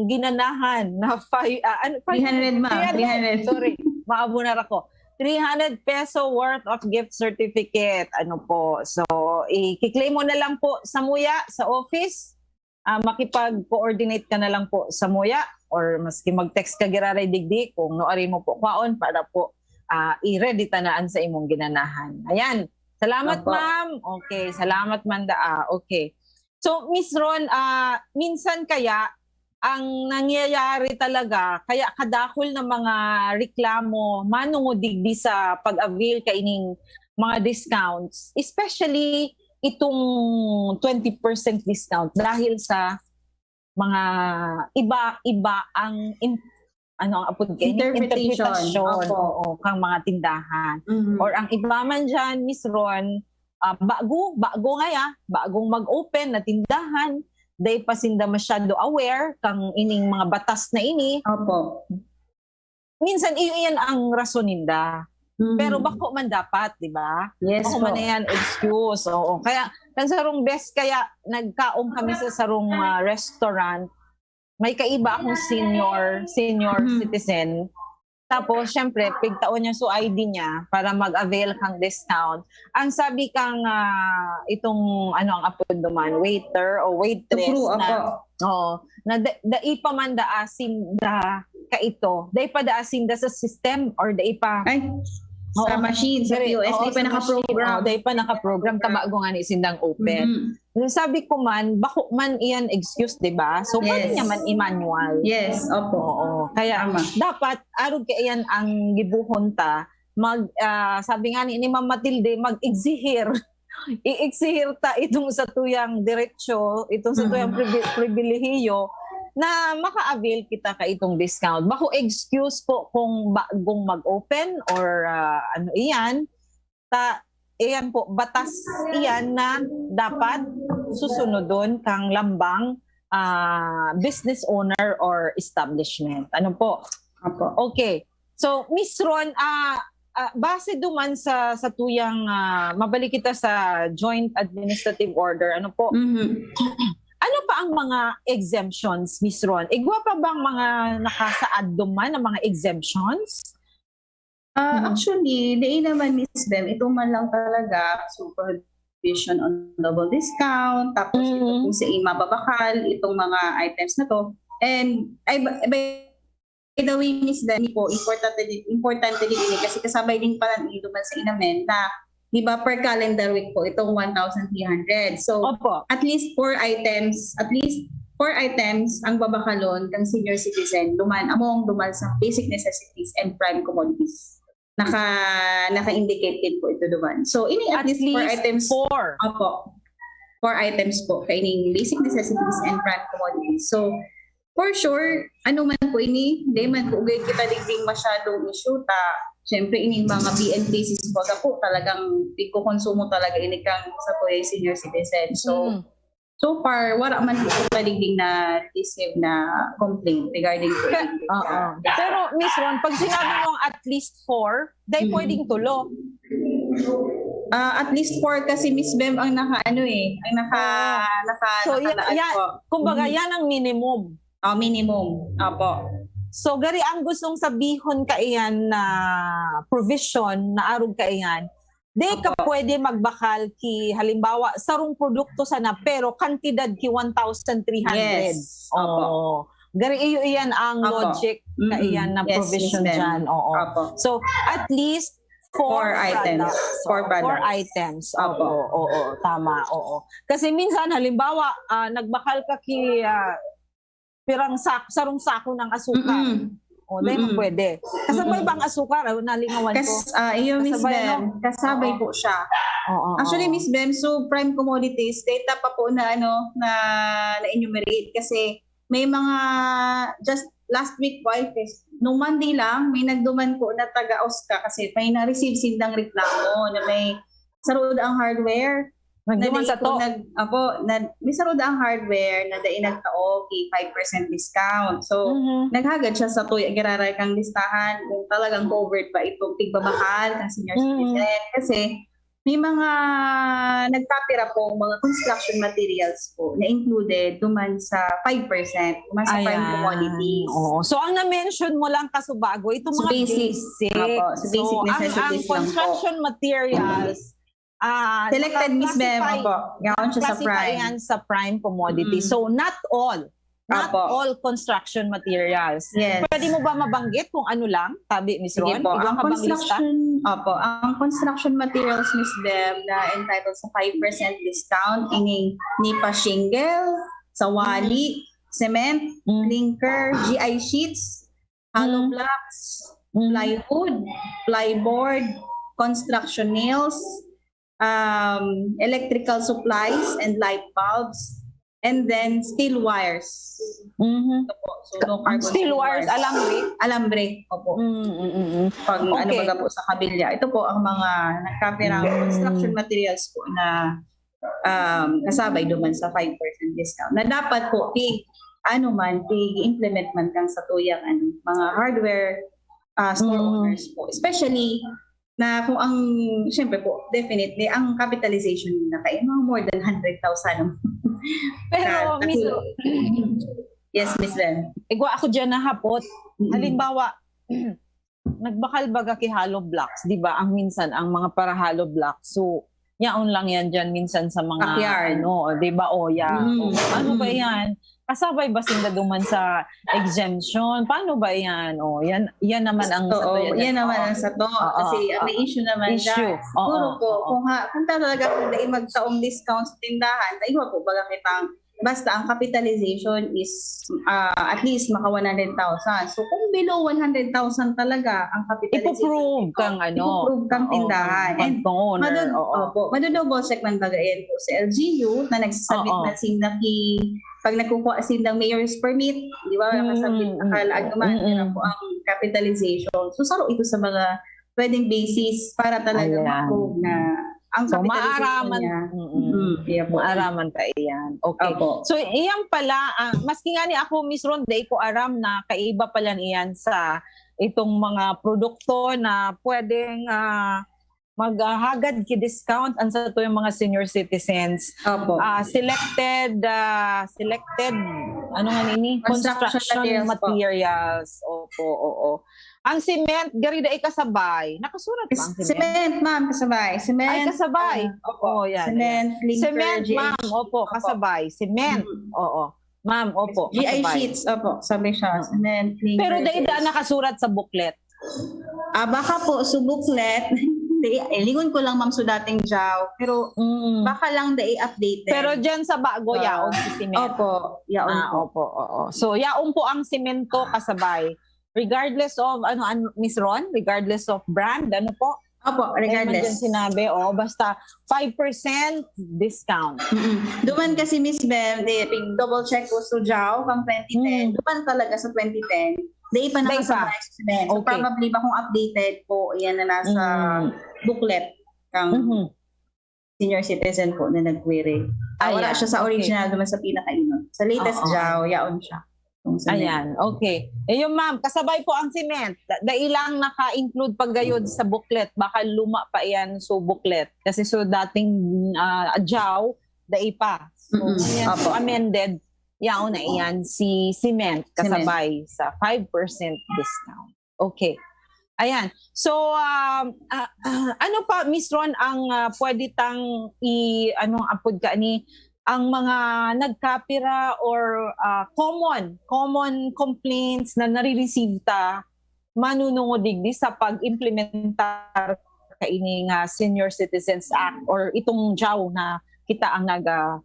ginanahan na five, ah, ano, five Three hundred, ma'am. Three hundred. Three hundred. Sorry, maabunar ako. Three hundred peso worth of gift certificate. Ano po? So, i-claim mo na lang po sa muya, sa office. Ah, makipag-coordinate ka na lang po sa muya or maski mag-text ka giraray digdi kung nuari mo po kwaon para po, ah, i-ready ta na an sa imong ginanahan. Ayan. Salamat, Opo. ma'am. Okay, salamat, Manda. Ah, okay. So, Miss Ron, ah, minsan kaya ang nangyayari talaga, kaya kadakol na mga reklamo manungod digdi sa pag-avail kaining mga discounts, especially itong twenty percent discount dahil sa mga iba-iba ang in-, ano ang apod kaini? Interpretation. Interpretasyon. Opo. Oo, kang mga tindahan. Mhm. Or ang iba man dyan, Miss Ron, ah, bago, bago ngaya, bagong mag-open na tindahan, dai pa sinda masyado aware kang ining mga batas na ini. Opo. Minsan, iyo iyan ang rason ninda. Mhm. Pero bako man dapat, di ba? Yes Bako man po. na yan excuse. Oo. Kaya, kan sarong bes, kaya nagkaon kami sa sarong, ah, restaurant. May kaiba akong senior, senior Mhm. citizen. Tapos, syempre, pigtaon niya so I D niya para mag-avail kang discount. Ang sabi kang, ah, itong, ano ang apod duman, waiter o waitress True, na, opo. oo, na da-, dai pa man daa sinda kaito. Dai pa daa sinda sa system or dai pa Ay, sa Oo. machine, sa Diri, P O S, oo, di pa sa nakaprogram. machine. Oo, dai pa nakaprogram. Tabago nga ni sindang open. Mhm. Sabi ko man, bako man iyan excuse, di ba? So, pwede Yes. niya man i-manual. Yes, opo. Oo. Kaya, Tama. dapat, arog kaiyan ang gibohon ta, mag, ah, sabi nga ni, ni Ma'am Matilde, mag-exigir. I-exigir ta itong sa tuyang diretsyo, itong sa tuyang Mhm. pribi-, pribilehiyo na maka-avail kita ka itong discount. Bako excuse po kung bagong mag-open or, ah, ano iyan. Ta, iyan po, batas iyan na dapat susunodon kang lambang, ah, business owner or establishment. Ano po? Opo. Okay. So, Miss Ron, ah, ah, base duman sa, sa tuyang, ah, mabalik kita sa Joint Administrative Order, ano po? Mhm. Ano pa ang mga exemptions, Miss Ron? Igwa pa bang mga nakasaad duman na mga exemptions? Ah, Mhm. actually, dai naman, Miss Bem. Ito man lang talaga, so, prohibition on double discount, tapos ito Mm. po sa mababakal, itong mga items na to. And, ay, by, by the way, Miss Bem, po, importante din, importante din ini kasi kasabay din pala ito man sa inamen na, di ba, per calendar week po, itong one thousand three hundred. So, Opo. at least four items, at least four items ang babakalon kang senior citizen, duman, among duman sa basic necessities and prime commodities. Naka, naka-indicate din po ito duman. So, ini at At least four least items. four. Opo. Four items po, kaining basic necessities and prime commodities. So, for sure, ano man po ini, di man po ugay kita digding masyadong issue, ta, syempre, ining mga B N Ps, baga po, talagang pigkokonsumo talaga ini kang sa po yung senior citizen. So, Mm. so far, wala man po kita digding na-receive na complaint regarding po Pe-, digding oo. sa Pero, Miss Ron, pag sinabi mong at least four, dai Mm. pwedeng tulo. Ah, at least four kasi, Miss Bem, ang naka, ano eh, ang naka, Oo. naka, So, y-, nakalaad yan, po. kumbaga, Mm. yan ang minimum. Oh, minimum. Opo. So, gari ang gustong sabihon kaiyan na provision, na arog kaiyan, di ka Opo. pwede magbakal ki, halimbawa, sarong produkto sana, pero kantidad ki one thousand three hundred. Yes. Opo. Oh. Gari iyo iyan ang Opo. logic Mm-mm. kaiyan na Yes, provision Miss Bem. dyan. Oo. Opo. So, at least four Four items. products. Four Oo, four products. items. Opo. Oo, oo, tama. Oo. Kasi minsan, halimbawa, ah, nagbakal ka ki, ah, pirang sak-, sarong sako ng asukal. Mm-mm. Oh, dahil Mm-mm. pwede. Kasabay Mm-mm. ba ang asukar? Ano, nalingawan ko. Kas, ah, iyo, Miss Kasabay, Bem. ano? Kasabay Oo, po siya. Oo, Actually, oo. Miss Bem, so prime commodities, data pa po na ano, na na-enumerate kasi may mga just last week po, I think, nung Monday lang, may nagduman po na taga-OSCA kasi may na-receive sindang reklamo na may sarod ang hardware. Nagduman na sa dai po to. Nag, apo, na, may sarod ang hardware na dai nagtao ki five percent discount. So, Mhm. naghagad siya sa tuya giraray kang listahan kung talagang covered ba itong tigbabakal ng senior Mhm. citizen. Kasi may mga nagkapira pong mga construction materials po na included duman sa five percent, duman sa prime Ayan. Commodities. Oo. So, ang na-mention mo lang kasubago, itong So, mga basic. basic. Opo, so, basic So, ang, ang necessities lang po. Construction materials, ah, Selected, Miss Bem, naka-classify, opo. Yaon siya sa naka-classify prime. Yan sa prime commodity. Mm. So, not all. Not Opo. All construction materials. Yes. Pwede mo ba mabanggit kung ano lang? Tabi, Miss Sige Ron? po, Igwa ang ka bang lista? Construction, opo, ang construction materials, Miss Bem, na entitled sa five percent discount, ining nipa shingle, sawali, cement, Mm. clinker, G I sheets, hollow Mm. blocks, Mm. plywood, plyboard, construction nails, um, electrical supplies and light bulbs, and then steel wires. Mhm. Ito po. So, low Ang carbon steel wires, alambre? Alambre, opo. Mm, mm, mm, mm. Pag ano Okay. baga po sa kabilya. Ito po ang mga nagkapirang Mm. construction materials po na um, kasabay duman sa five percent discount. Na dapat po, pig, ano man, pig-implement man kang sa tuyang ano, mga hardware ah, store Mm. owners po. Especially na kung ang, siyempre po, definitely, ang capitalization na kayo, mga more than hundred thousand. Pero, Na- Miss, Yes, Miss Len. igwa ako dyan na hapot. Mm. Halimbawa, nagbakal baga ki hollow blocks, di ba? Ang minsan, ang mga para hollow blocks. So, yaon lang yan dyan minsan sa mga, Backyard. Ano, di ba? O, yeah. Mm. O, ano ba Mm. yan? Kasabay ba sinda duman sa exemption? Paano ba yan? O, yan, yan naman ang sa Oo, to, yan naman oo. ang sa to. Oo, Kasi ang oo. may issue naman Issue. dyan. Oo, Siguro po, oo. kung ha, kung talaga kung dai magtaong discount sa tindahan, dai po baga kitang, basta ang capitalization is ah, at least maka one hundred thousand. So kung below one hundred thousand talaga ang capitalization, Ipo-prove kang ano. Ipo-prove kang Oo, tindahan. kang, And kang owner. Mado, Oo. Opo, mado-double check man baga yan po sa L G U na nagsasabit Oo. na sinda ki, pag nagkukuha sindang mayor's permit, di ba, Mm, nakasabit mm, nakalaag mm, naman, mm. Yan po ang capitalization. So, saro ito sa mga pwedeng basis para talaga Ayan. ma-prove na ang So, capitalization maaraman, niya. mm-mm. Mm, yeah po. Maaraman pa iyan. Okay. Opo. So, iyan pala, ah, maski nga ni ako, Miss Ron, dai ko aram na kaiba pala niyan sa itong mga produkto na pwedeng ah, maghagad ki discount ang sa to yung mga senior citizens. Opo. Ah, selected, ah, selected, ano nga nini? Construction Construction materials po. Materials. Opo, oo. Ang cement, gari dai kasabay. Nakasurat ba ang cement? Cement, ma'am, kasabay. Cement. Ay, kasabay. ah, Oo, yan, Cement, clinker, Cement, G I ma'am. sheets. Opo, kasabay. Cement. Mm. Oo. Ma'am, opo, G I kasabay. sheets, opo. Sabi siya, Oo. cement, clinker, Pero dai G I da sheets. Nakasurat sa booklet. Ah, baka po, sa booklet, dai, eh, lingon ko lang, ma'am, sa dating jaw. Pero Mm. baka lang dai updated. Pero dyan sa bago, Ah, yaon si cement. Opo, yaon Ah, po. Opo, oo. So, yaon po ang semento kasabay. Regardless of, ano, ano, Miss Ron? Regardless of brand, ano po? Opo, Kaya man dyan regardless. Sinabi, oh, basta five percent discount. Mm-mm. Duman kasi, Miss Bem, di, pig double check ko sa jaw, pang twenty ten. Mm. Duman talaga sa twenty ten. Dai pa Dai pa. nakasabay sa cement. So, Okay. Probably ba kung updated po, yan na nasa Mm. booklet kang Mhm. senior citizen po na nag-query. Ah, wala Ayan, siya sa okay. Original, duman sa pinakainot. Sa latest Oo. jaw, yaon siya. Kung sa Ayan, okay. Eh, yung ma'am, kasabay po ang cement. Da- dai lang naka-include pag gayod sa booklet. Baka luma pa yan so booklet. Kasi so dating ah, jaw, dai pa. So, Mm-mm. Ngayon, so Opo. Amended, yaon na iyan si cement Cement. Kasabay sa five percent discount. Okay. Ayan. So, um, ah, ah, ano pa, Miss Ron, ang ah, pwede tang i-, ano, apod ka ni, ang mga nagkapira or ah, common, common complaints na nare-receive ta manunungod digdi sa pag-implementar kaini nga Senior Citizens Act or itong jaw na kita ang nag, ah,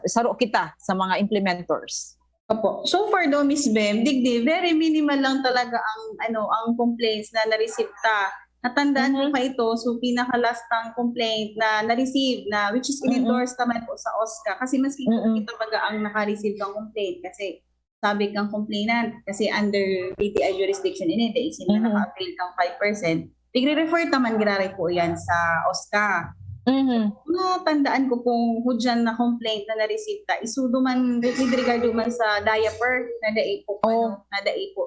saro kita sa mga implementers. Opo. So far daw, Miss Bem, digdi, very minimal lang talaga ang, ano, ang complaints na na-receive ta. Natandaan ko Mhm. pa ito, so pinaka-last ang complaint na na-receive na, which is Mm-mm. in-endorse naman po sa OSCA. Kasi maski po Mm-mm. kita baga ang naka-receive ng complaint kasi sabi kang complainant, kasi under P T I jurisdiction ini, dahil sila Mhm. naka-avail kang five percent. Tigre-refer ta man giraray po yan sa OSCA. Mhm. Natandaan ko pong hudyan na complaint na na-receive ta, isudo man, with regard man sa diaper, na dai po, Oh. ano, na dai po,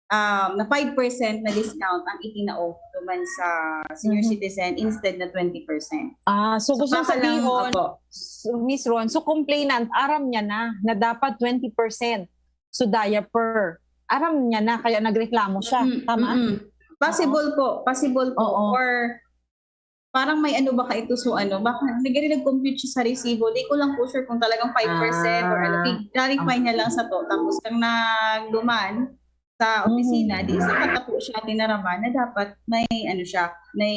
um, na five percent na discount ang itinao duman sa senior Mhm. citizen instead na twenty percent. Ah, so So, gusto baka lang, sabihon, opo. so, Miss Ron, so complainant, aram niya na, na dapat twenty percent. So diaper, aram niya na, kaya nagreklamo siya. Mm, Tama? mm. Possible po, possible po. Oo. Or parang may ano ba ka ito, so ano, baka nagre-, nag-compute siya sa resibo. Di ko lang po sure kung talagang five percent or ano. Ah. I-clarify Ah. niya lang sa to. Tapos kang nagduman sa opisina, Mhm. di sa katapo siya tinaraman na dapat may ano siya, may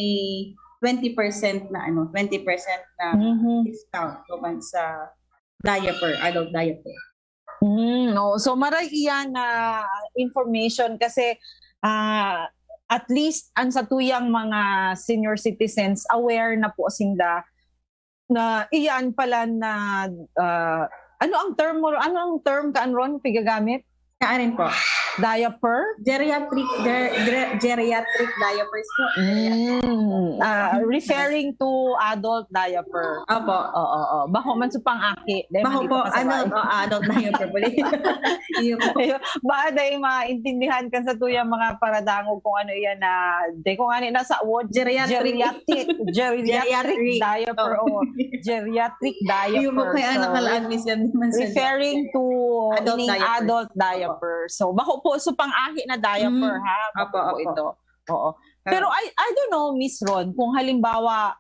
twenty percent na ano, twenty percent na Mhm. discount duman sa diaper, adult diaper. Mm, oo. So, maray iyan na information kasi, ah, at least ang satuyang mga senior citizens, aware na po sinda na iyan pala na, ah, ano ang term mo, ano ang term ka, Anron, pigagamit? Kaarin po. Diaper? Geriatric, ger-, ger-, geriatric diapers po. Mm, ah, referring to adult diaper. Opo. Oo, oo. Bako man sa pang-aki. Dahil Bako man po, dito ka sa ano, bahay. oh, adult diaper po. Iyo po. Ayun. Baka dahil maintindihan kan satuyang mga paradangog kung ano iyan na, di ko nga ni nasa word. Geriatric. Geriatric. Geriatric Geriatric. diaper. Opo. Oh. Geriatric diaper. Iyo po, kaya So, nakalaag ni Sir Mansur. referring to Adult ining diapers. adult Opo. diaper. So, bako po, so pang-aki na diaper, Mm. ha? Bako Opo, po opo. ito. Oo. Pero Pero I, I don't know, Miss Ron, kung halimbawa,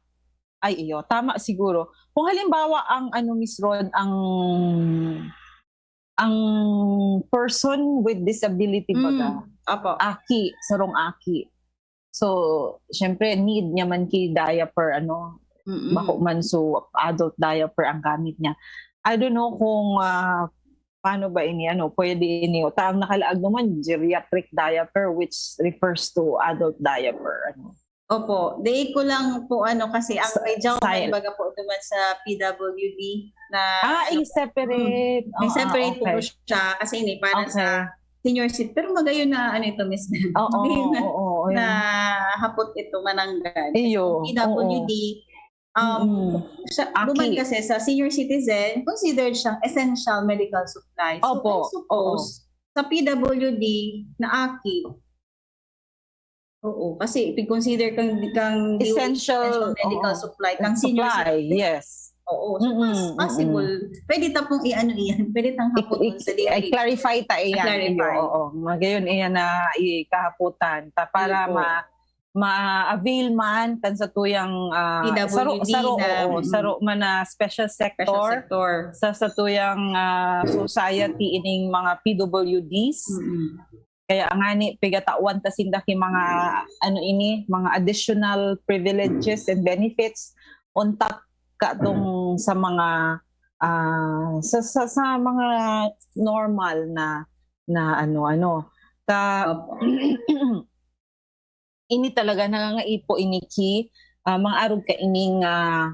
ay, iyo, tama siguro. Kung halimbawa, ang ano, Miss Ron, ang, ang person with disability, Mm. baga, Opo. aki, sarong aki. So, syempre, need niya man ki diaper, ano, Mm-mm. bako man, so, adult diaper ang gamit niya. I don't know kung, ah, paano ba ini, ano, pwede ini. O, ta-, ang nakalaag naman, geriatric diaper, which refers to adult diaper, ano. Opo. Dai ko lang po, ano, kasi ang Sa-, may jaw sa- man baga po duman sa P W D na, Ah, ano, eh, separate. may Ah, separate po okay. siya kasi ini para Okay. sa senior cit-, pero magayon na, ano ito, Miss Bem? Oo, Magayon na, oo, oo, na yun. hapot ito, mananggad. Iyo, P W D, oo. um, Mm-mm. sa, Aki. duman kasi sa senior citizen, considered siyang essential medical supply. So, Opo, I suppose, oo. sa P W D na aki, oo, kasi pig-consider kang, kang Essential, essential medical oo. supply, kang senior Supply, citizen. yes. Oo, so mas Mm-mm, possible. mm-mm. Pwede ta pong i-ano iyan, pwede tang I-, hapoton i-, sa diri. i-clarify ta iyan, I-clarify. iyo, oo. Magayon iyan na ikahapotan ta para Iyo po. ma-, ma-avail man kan satuyang, ah, P W D saro, saro, na, oo, mm. saro man na special Special sector sector. sa satuyang, ah, society ining mga P W Ds. Mm-mm. Kaya ngani, pigatawan ta sinda ki mga, ano ini, mga additional privileges and benefits on top katong sa mga, ah, sa, sa, sa mga normal na, na ano-ano. Ta-, Opo. ini talaga nangangaipo ini ki, ah, mga arog kaining, ah,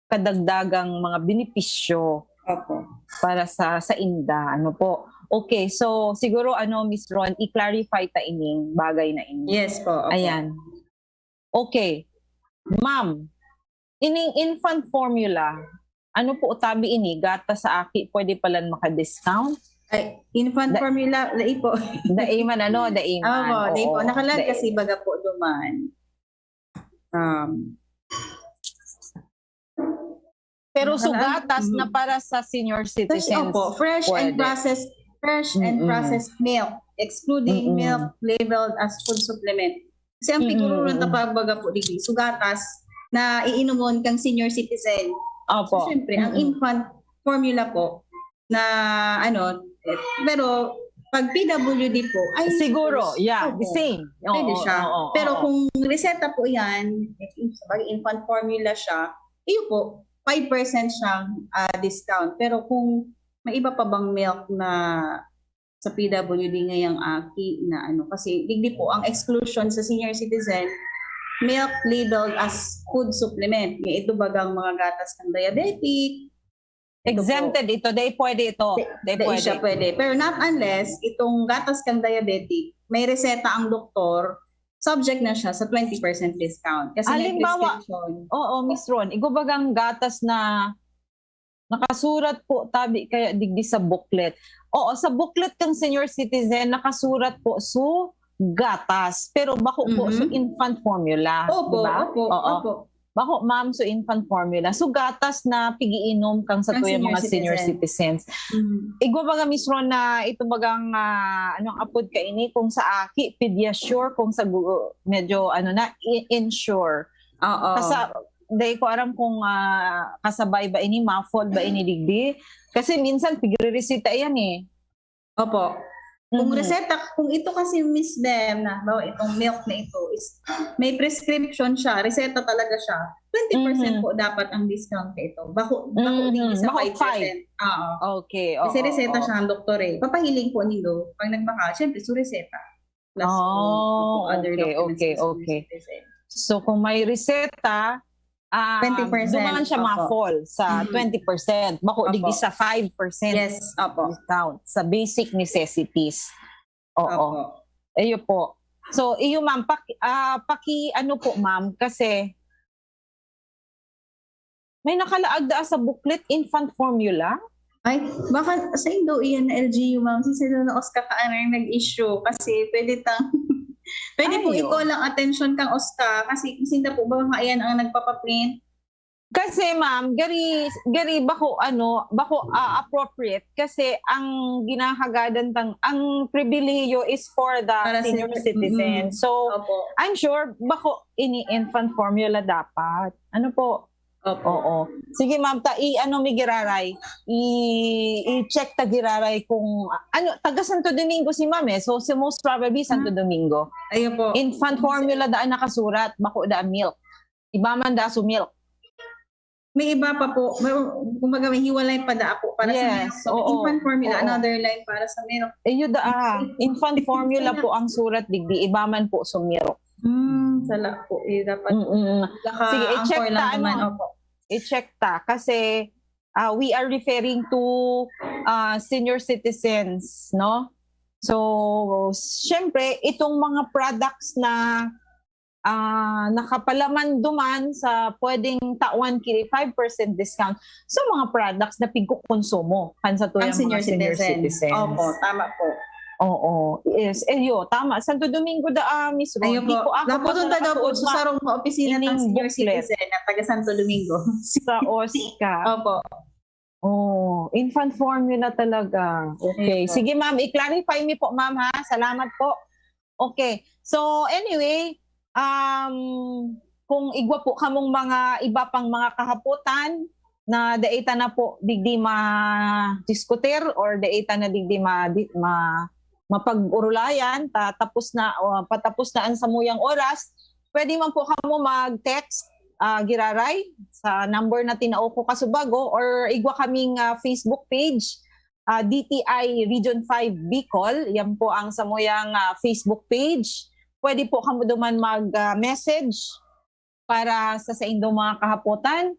kadagdagang mga benepisyo Opo. para sa, sa inda, ano po. Okay, so siguro, ano, Miss Ron, i-clarify ta ining bagay na ini. Yes po, opo. Ayan. Okay. Ma'am, ining infant formula, ano po tabi ini? Gatas sa aki, pwede palan maka-discount? Ay, infant Da-, formula, dai po. dai man, ano, dai man. Opo, dai po. Oo, Nakalag dai. kasi baga po duman. Um, Pero Nakalag-, sugatas na mm. para sa senior Fresh, citizens, opo. Fresh and pwede. processed, fresh and Mm-mm. processed milk, excluding Mm-mm. milk labeled as food supplement. Kasi ang Mm-mm. pigururong ta pagbaga po digdi, sugatas na iinomon kang senior citizen. Opo. So, syempre, ang Mm-mm. infant formula po na, ano, eh, pero pag P W D po, ay, Siguro, yes. yeah, Opo. the same. Pwede Oo, siya. oo, Pero oo. kung reseta po yan, eh, sabagay, infant formula siya, iyo po, five percent siyang, ah, discount. Pero kung May iba pa bang milk na sa P W D ngayang aki na ano? Kasi digdi po, ang exclusion sa senior citizen, milk labeled as food supplement. May ito bagang mga gatas ng diabetic. Ito po. Exempted ito. Di pwede ito. Di Di siya pwede. Pwede. Pero not unless itong gatas kang diabetic, may reseta ang doktor, subject na siya sa twenty percent discount. Kasi may Halimbawa, prescription. Oo, Miss Ron. Igwa bagang gatas na nakasurat po tabi kaya digdi sa booklet. Oo, sa booklet kang senior citizen, nakasurat po su gatas, pero bako po Mhm. su infant formula. Opo, di ba? opo, Oo. opo. Bako, ma'am, su infant formula. Su gatas na pigiinom kang sa Kang tuyang senior mga senior citizen. Citizens. Mm. Igwa baga, Miss Ron, na ito bagang, ah, anong apod ka ini, kung sa aki, Pediasure, kung sa gu- medyo, ano na, i- Ensure. Oo. Kasa, dahil ko aram kung ah, kasabay ba ini, muffled ba ini digdi. Kasi minsan, pigre-reseta yan eh. Opo. Kung Mhm. reseta, kung ito kasi, Miss Dem, na, halimbawa, itong milk na ito, is may prescription siya, reseta talaga siya, twenty percent Mhm. po dapat ang discount na ito. Bako, bako Mhm. din sa Bako five percent. Oo. Okay, Kasi oo, reseta oo. siya ng doktor eh. Papahilin po nindo, pag nagbaka, syempre, su reseta. Plus Oh, po, other okay, documents okay, po sa okay. citizen. So, kung may reseta, ah, Twenty percent, dumaan siya opo. ma-fall sa Mhm. twenty percent. Bako, Opo. Digdi sa five percent Yes, opo. discount sa basic necessities. Oo. Opo. Iyo po. So, iyo ma'am, paki, ah, paki ano po ma'am, kasi may nakalaag daa sa booklet, infant formula. Ay, baka sa indo iyan na L G U, ma'am. Si Sir na Oscar ka ang nag-issue kasi pwede tang pwede po Ayo. I-call ang attention kang Oscar kasi sinda po ba nga iyan ang nagpapaprint? Kasi ma'am, gari, gari bako ano, bako ah, appropriate kasi ang ginahagadan tang ang pribilehiyo is for the Para sa- senior citizen. Mm. So, Opo. I'm sure bako ini infant formula dapat. Ano po? Opo. Oo. Sige ma'am, ta i ano mi giraray. I i-check ta giraray kung ano, taga Santo Domingo si ma'am eh. So si most probably Santo Domingo. Ayun po. Infant formula daan nakasurat, bako daan milk. Iba man da su milk. May iba pa po. May, kumbaga may hiwalay pa da po para Yes, sa milk. oo, Infant formula, oo. Another line para sa milk. Eh, yun da, ah, infant formula po ang surat digdi, iba man po su milk. Hmm, sala po. Eh, dapat Mm-mm. naka Sige, i-check anchor ta, lang naman. ano? Opo. I-check ta kasi ah, we are referring to ah, senior citizens, no? So, syempre, itong mga products na ah, nakapalaman duman sa pwedeng tawan ki five percent discount sa mga products na pigkukonsumo kan sa tuyang Ang senior mga senior citizen. citizens. Opo, tama po. Oo. Yes. Eh, yo, tama. Santo Domingo da, ah, Miss Ron. Ayun Di po. ko ako Napunta daw po nakasuod sa sarong mga opisina ng ining senior booklet. Citizen na taga Santo Domingo. Sa Oscar. Opo. Oh, infant formula talaga. Okay. Ayun po. Sige, ma'am. I-clarify mi po, ma'am, ha? Salamat po. Okay. So, anyway, um, kung igwa po kamong mga iba pang mga kahapotan na dai ta na po digdi ma-diskutir or dai ta na digdi ma, ma, mapag-urulayan, ta, tapos na, o, patapos na ang samuyang oras, pwede man po kamo mag-text, ah, giraray, sa number na tinao ko kasubago or igwa kaming ah, Facebook page, ah, D T I Region five Bicol. Yan po ang samuyang ah, Facebook page. Pwede po kamo duman mag-message para sa saindong mga kahapotan.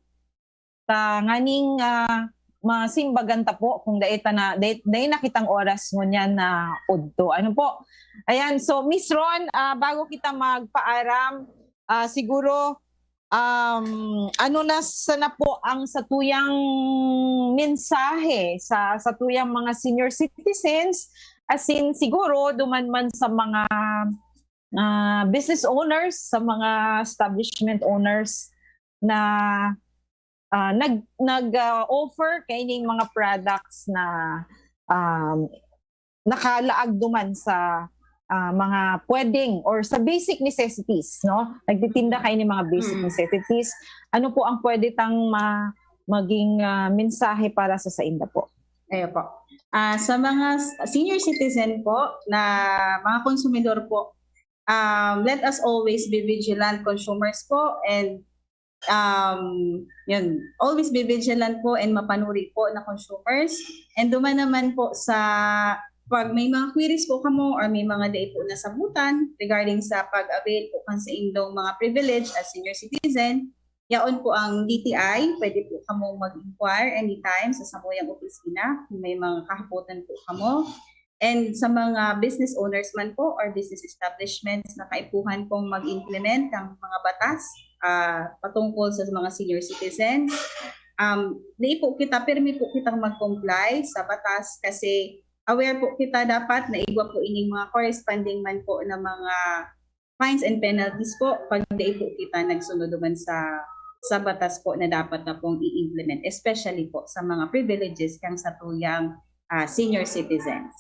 Ta nganing ah, masimbagan ta po kung dai ta na, dai, dai na kitang oras ngunyan na udto. Ano po? Ayan, so Miss Ron, ah, bago kita magpaaram, ah, siguro um, ano na sana po ang satuyang mensahe sa satuyang mga senior citizens, as in siguro duman man sa mga ah, business owners, sa mga establishment owners na ah, nag nag ah, offer kaining mga products na um, nakalaag duman sa ah, mga pwedeng or sa basic necessities, no? Nagtitinda kayo ng mga basic Mm. necessities. Ano po ang pwede tang ma- maging ah, mensahe para sa sainda po? Ayun po. Ah, sa mga s- senior citizen po na mga konsumidor po, um, let us always be vigilant consumers po and um, yun, always be vigilant po and mapanuri po na consumers. And duman naman po sa pag may mga queries po kamo or may mga dai po nasabutan regarding sa pag-avail po kan sa indong mga privilege as senior citizen, yaon po ang D T I. Pwede po kamo mag-inquire anytime sa samuyang opisina kung may mga kahapotan po kamo. And sa mga business owners man po or business establishments na kaipuhan pong mag-implement ng mga batas ah, patungkol sa mga senior citizens, um, di po kita, pirmi po kitang mag-comply sa batas kasi aware po kita dapat na igwa po ining mga corresponding man po na mga fines and penalties po pag di po kita nagsunod naman sa sa batas po na dapat na pong i-implement, especially po sa mga privileges kang satuyang ah, senior citizens.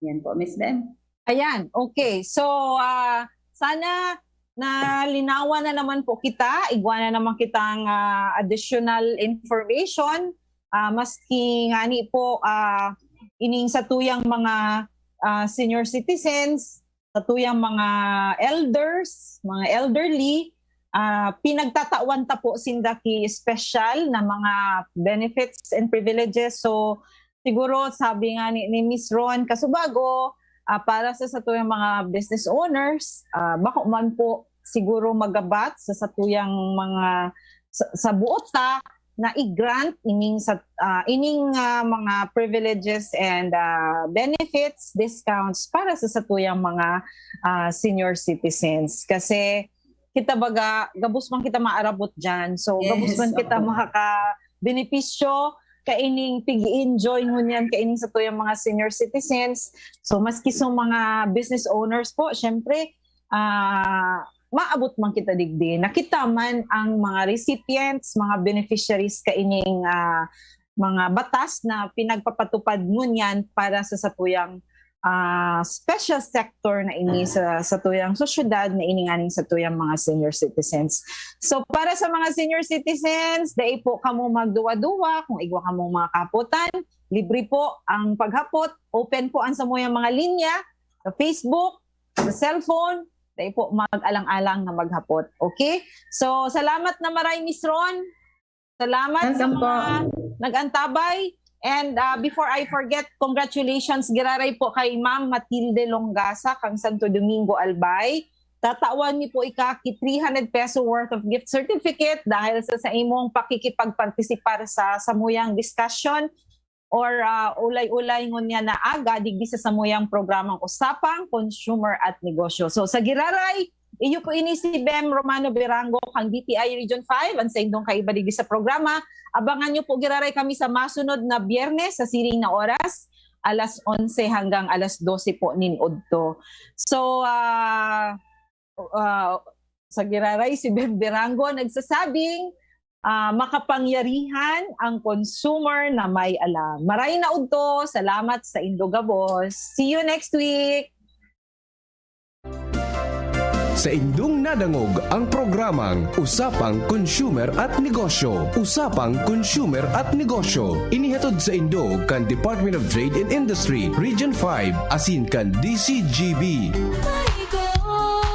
Yan po, Miss Bem. Ayan, okay. So, ah, sana nalinawan na naman po kita. Igwa na naman kitang ah, additional information. Ah, maski ngani po ah, ining satuyang mga ah, senior citizens, satuyang mga elders, mga elderly, ah, pinagtatawan ta po sinda ki special na mga benefits and privileges. So, siguro sabi nga ni, ni Miss Ron Kasubago, ah, para sa satuyang mga business owners, ah, bako man po siguro magabat sa satuyang mga sa, sa buot ta na i-grant ining sa ah, ining ah, mga privileges and ah, benefits, discounts para sa satuyang mga ah, senior citizens kasi kita baga gabos man kita maarabot diyan. So gabos Yes, man kita opo. Makaka-benepisyo kaining pig-enjoy ngunyan kaining satuyang mga senior citizens. So maski sa mga business owners po, syempre ah maabot man kita digdi. Nakita man ang mga recipients, mga beneficiaries kaining ah, mga batas na pinagpapatupad ngunyan para sa satuyang ah, special sector na ini sa satuyang sosyedad na ini nganing satuyang mga senior citizens. So para sa mga senior citizens, dai po kamo magduwa-duwa kung igwa kamong mga kahapotan. Libre po ang paghapot. Open po ang samuyang mga linya sa Facebook, sa cellphone. Dai po mag-alang-alang na maghapot. Okay? So, salamat na maray, Miss Ron. Salamat sa Welcome po. mga nag-antabay. And uh, before I forget, congratulations giraray po kay Ma'am Matilde Longasa kang Santo Domingo, Albay. Tatawan ni po ika ki three hundred peso worth of gift certificate dahil sa, sa imong pakikipagpartisipar sa samuyang discussion or uh, ulay-ulay ngunyan na aga digdi sa samuyang programang Usapang Consumer at Negosyo. So sa giraray, iyo po ini si Bem Romano Berango kang D T I Region five, ang saindong kaiba digdi sa programa. Abangan niyo po giraray kami sa masunod na Biyernes sa siring na oras, alas onse hanggang alas dose po nin udto. So, uh, uh, sa giraray si Bem Berango nagsasabing, ah, makapangyarihan ang consumer na may alam. Maray na udto, salamat sa indo gabos. See you next week! Sa indong nadangog ang programang Usapang Consumer at Negosyo. Usapang Consumer at Negosyo. Inihatod sa indo kan Department of Trade and Industry, Region five, asin kan D C G B.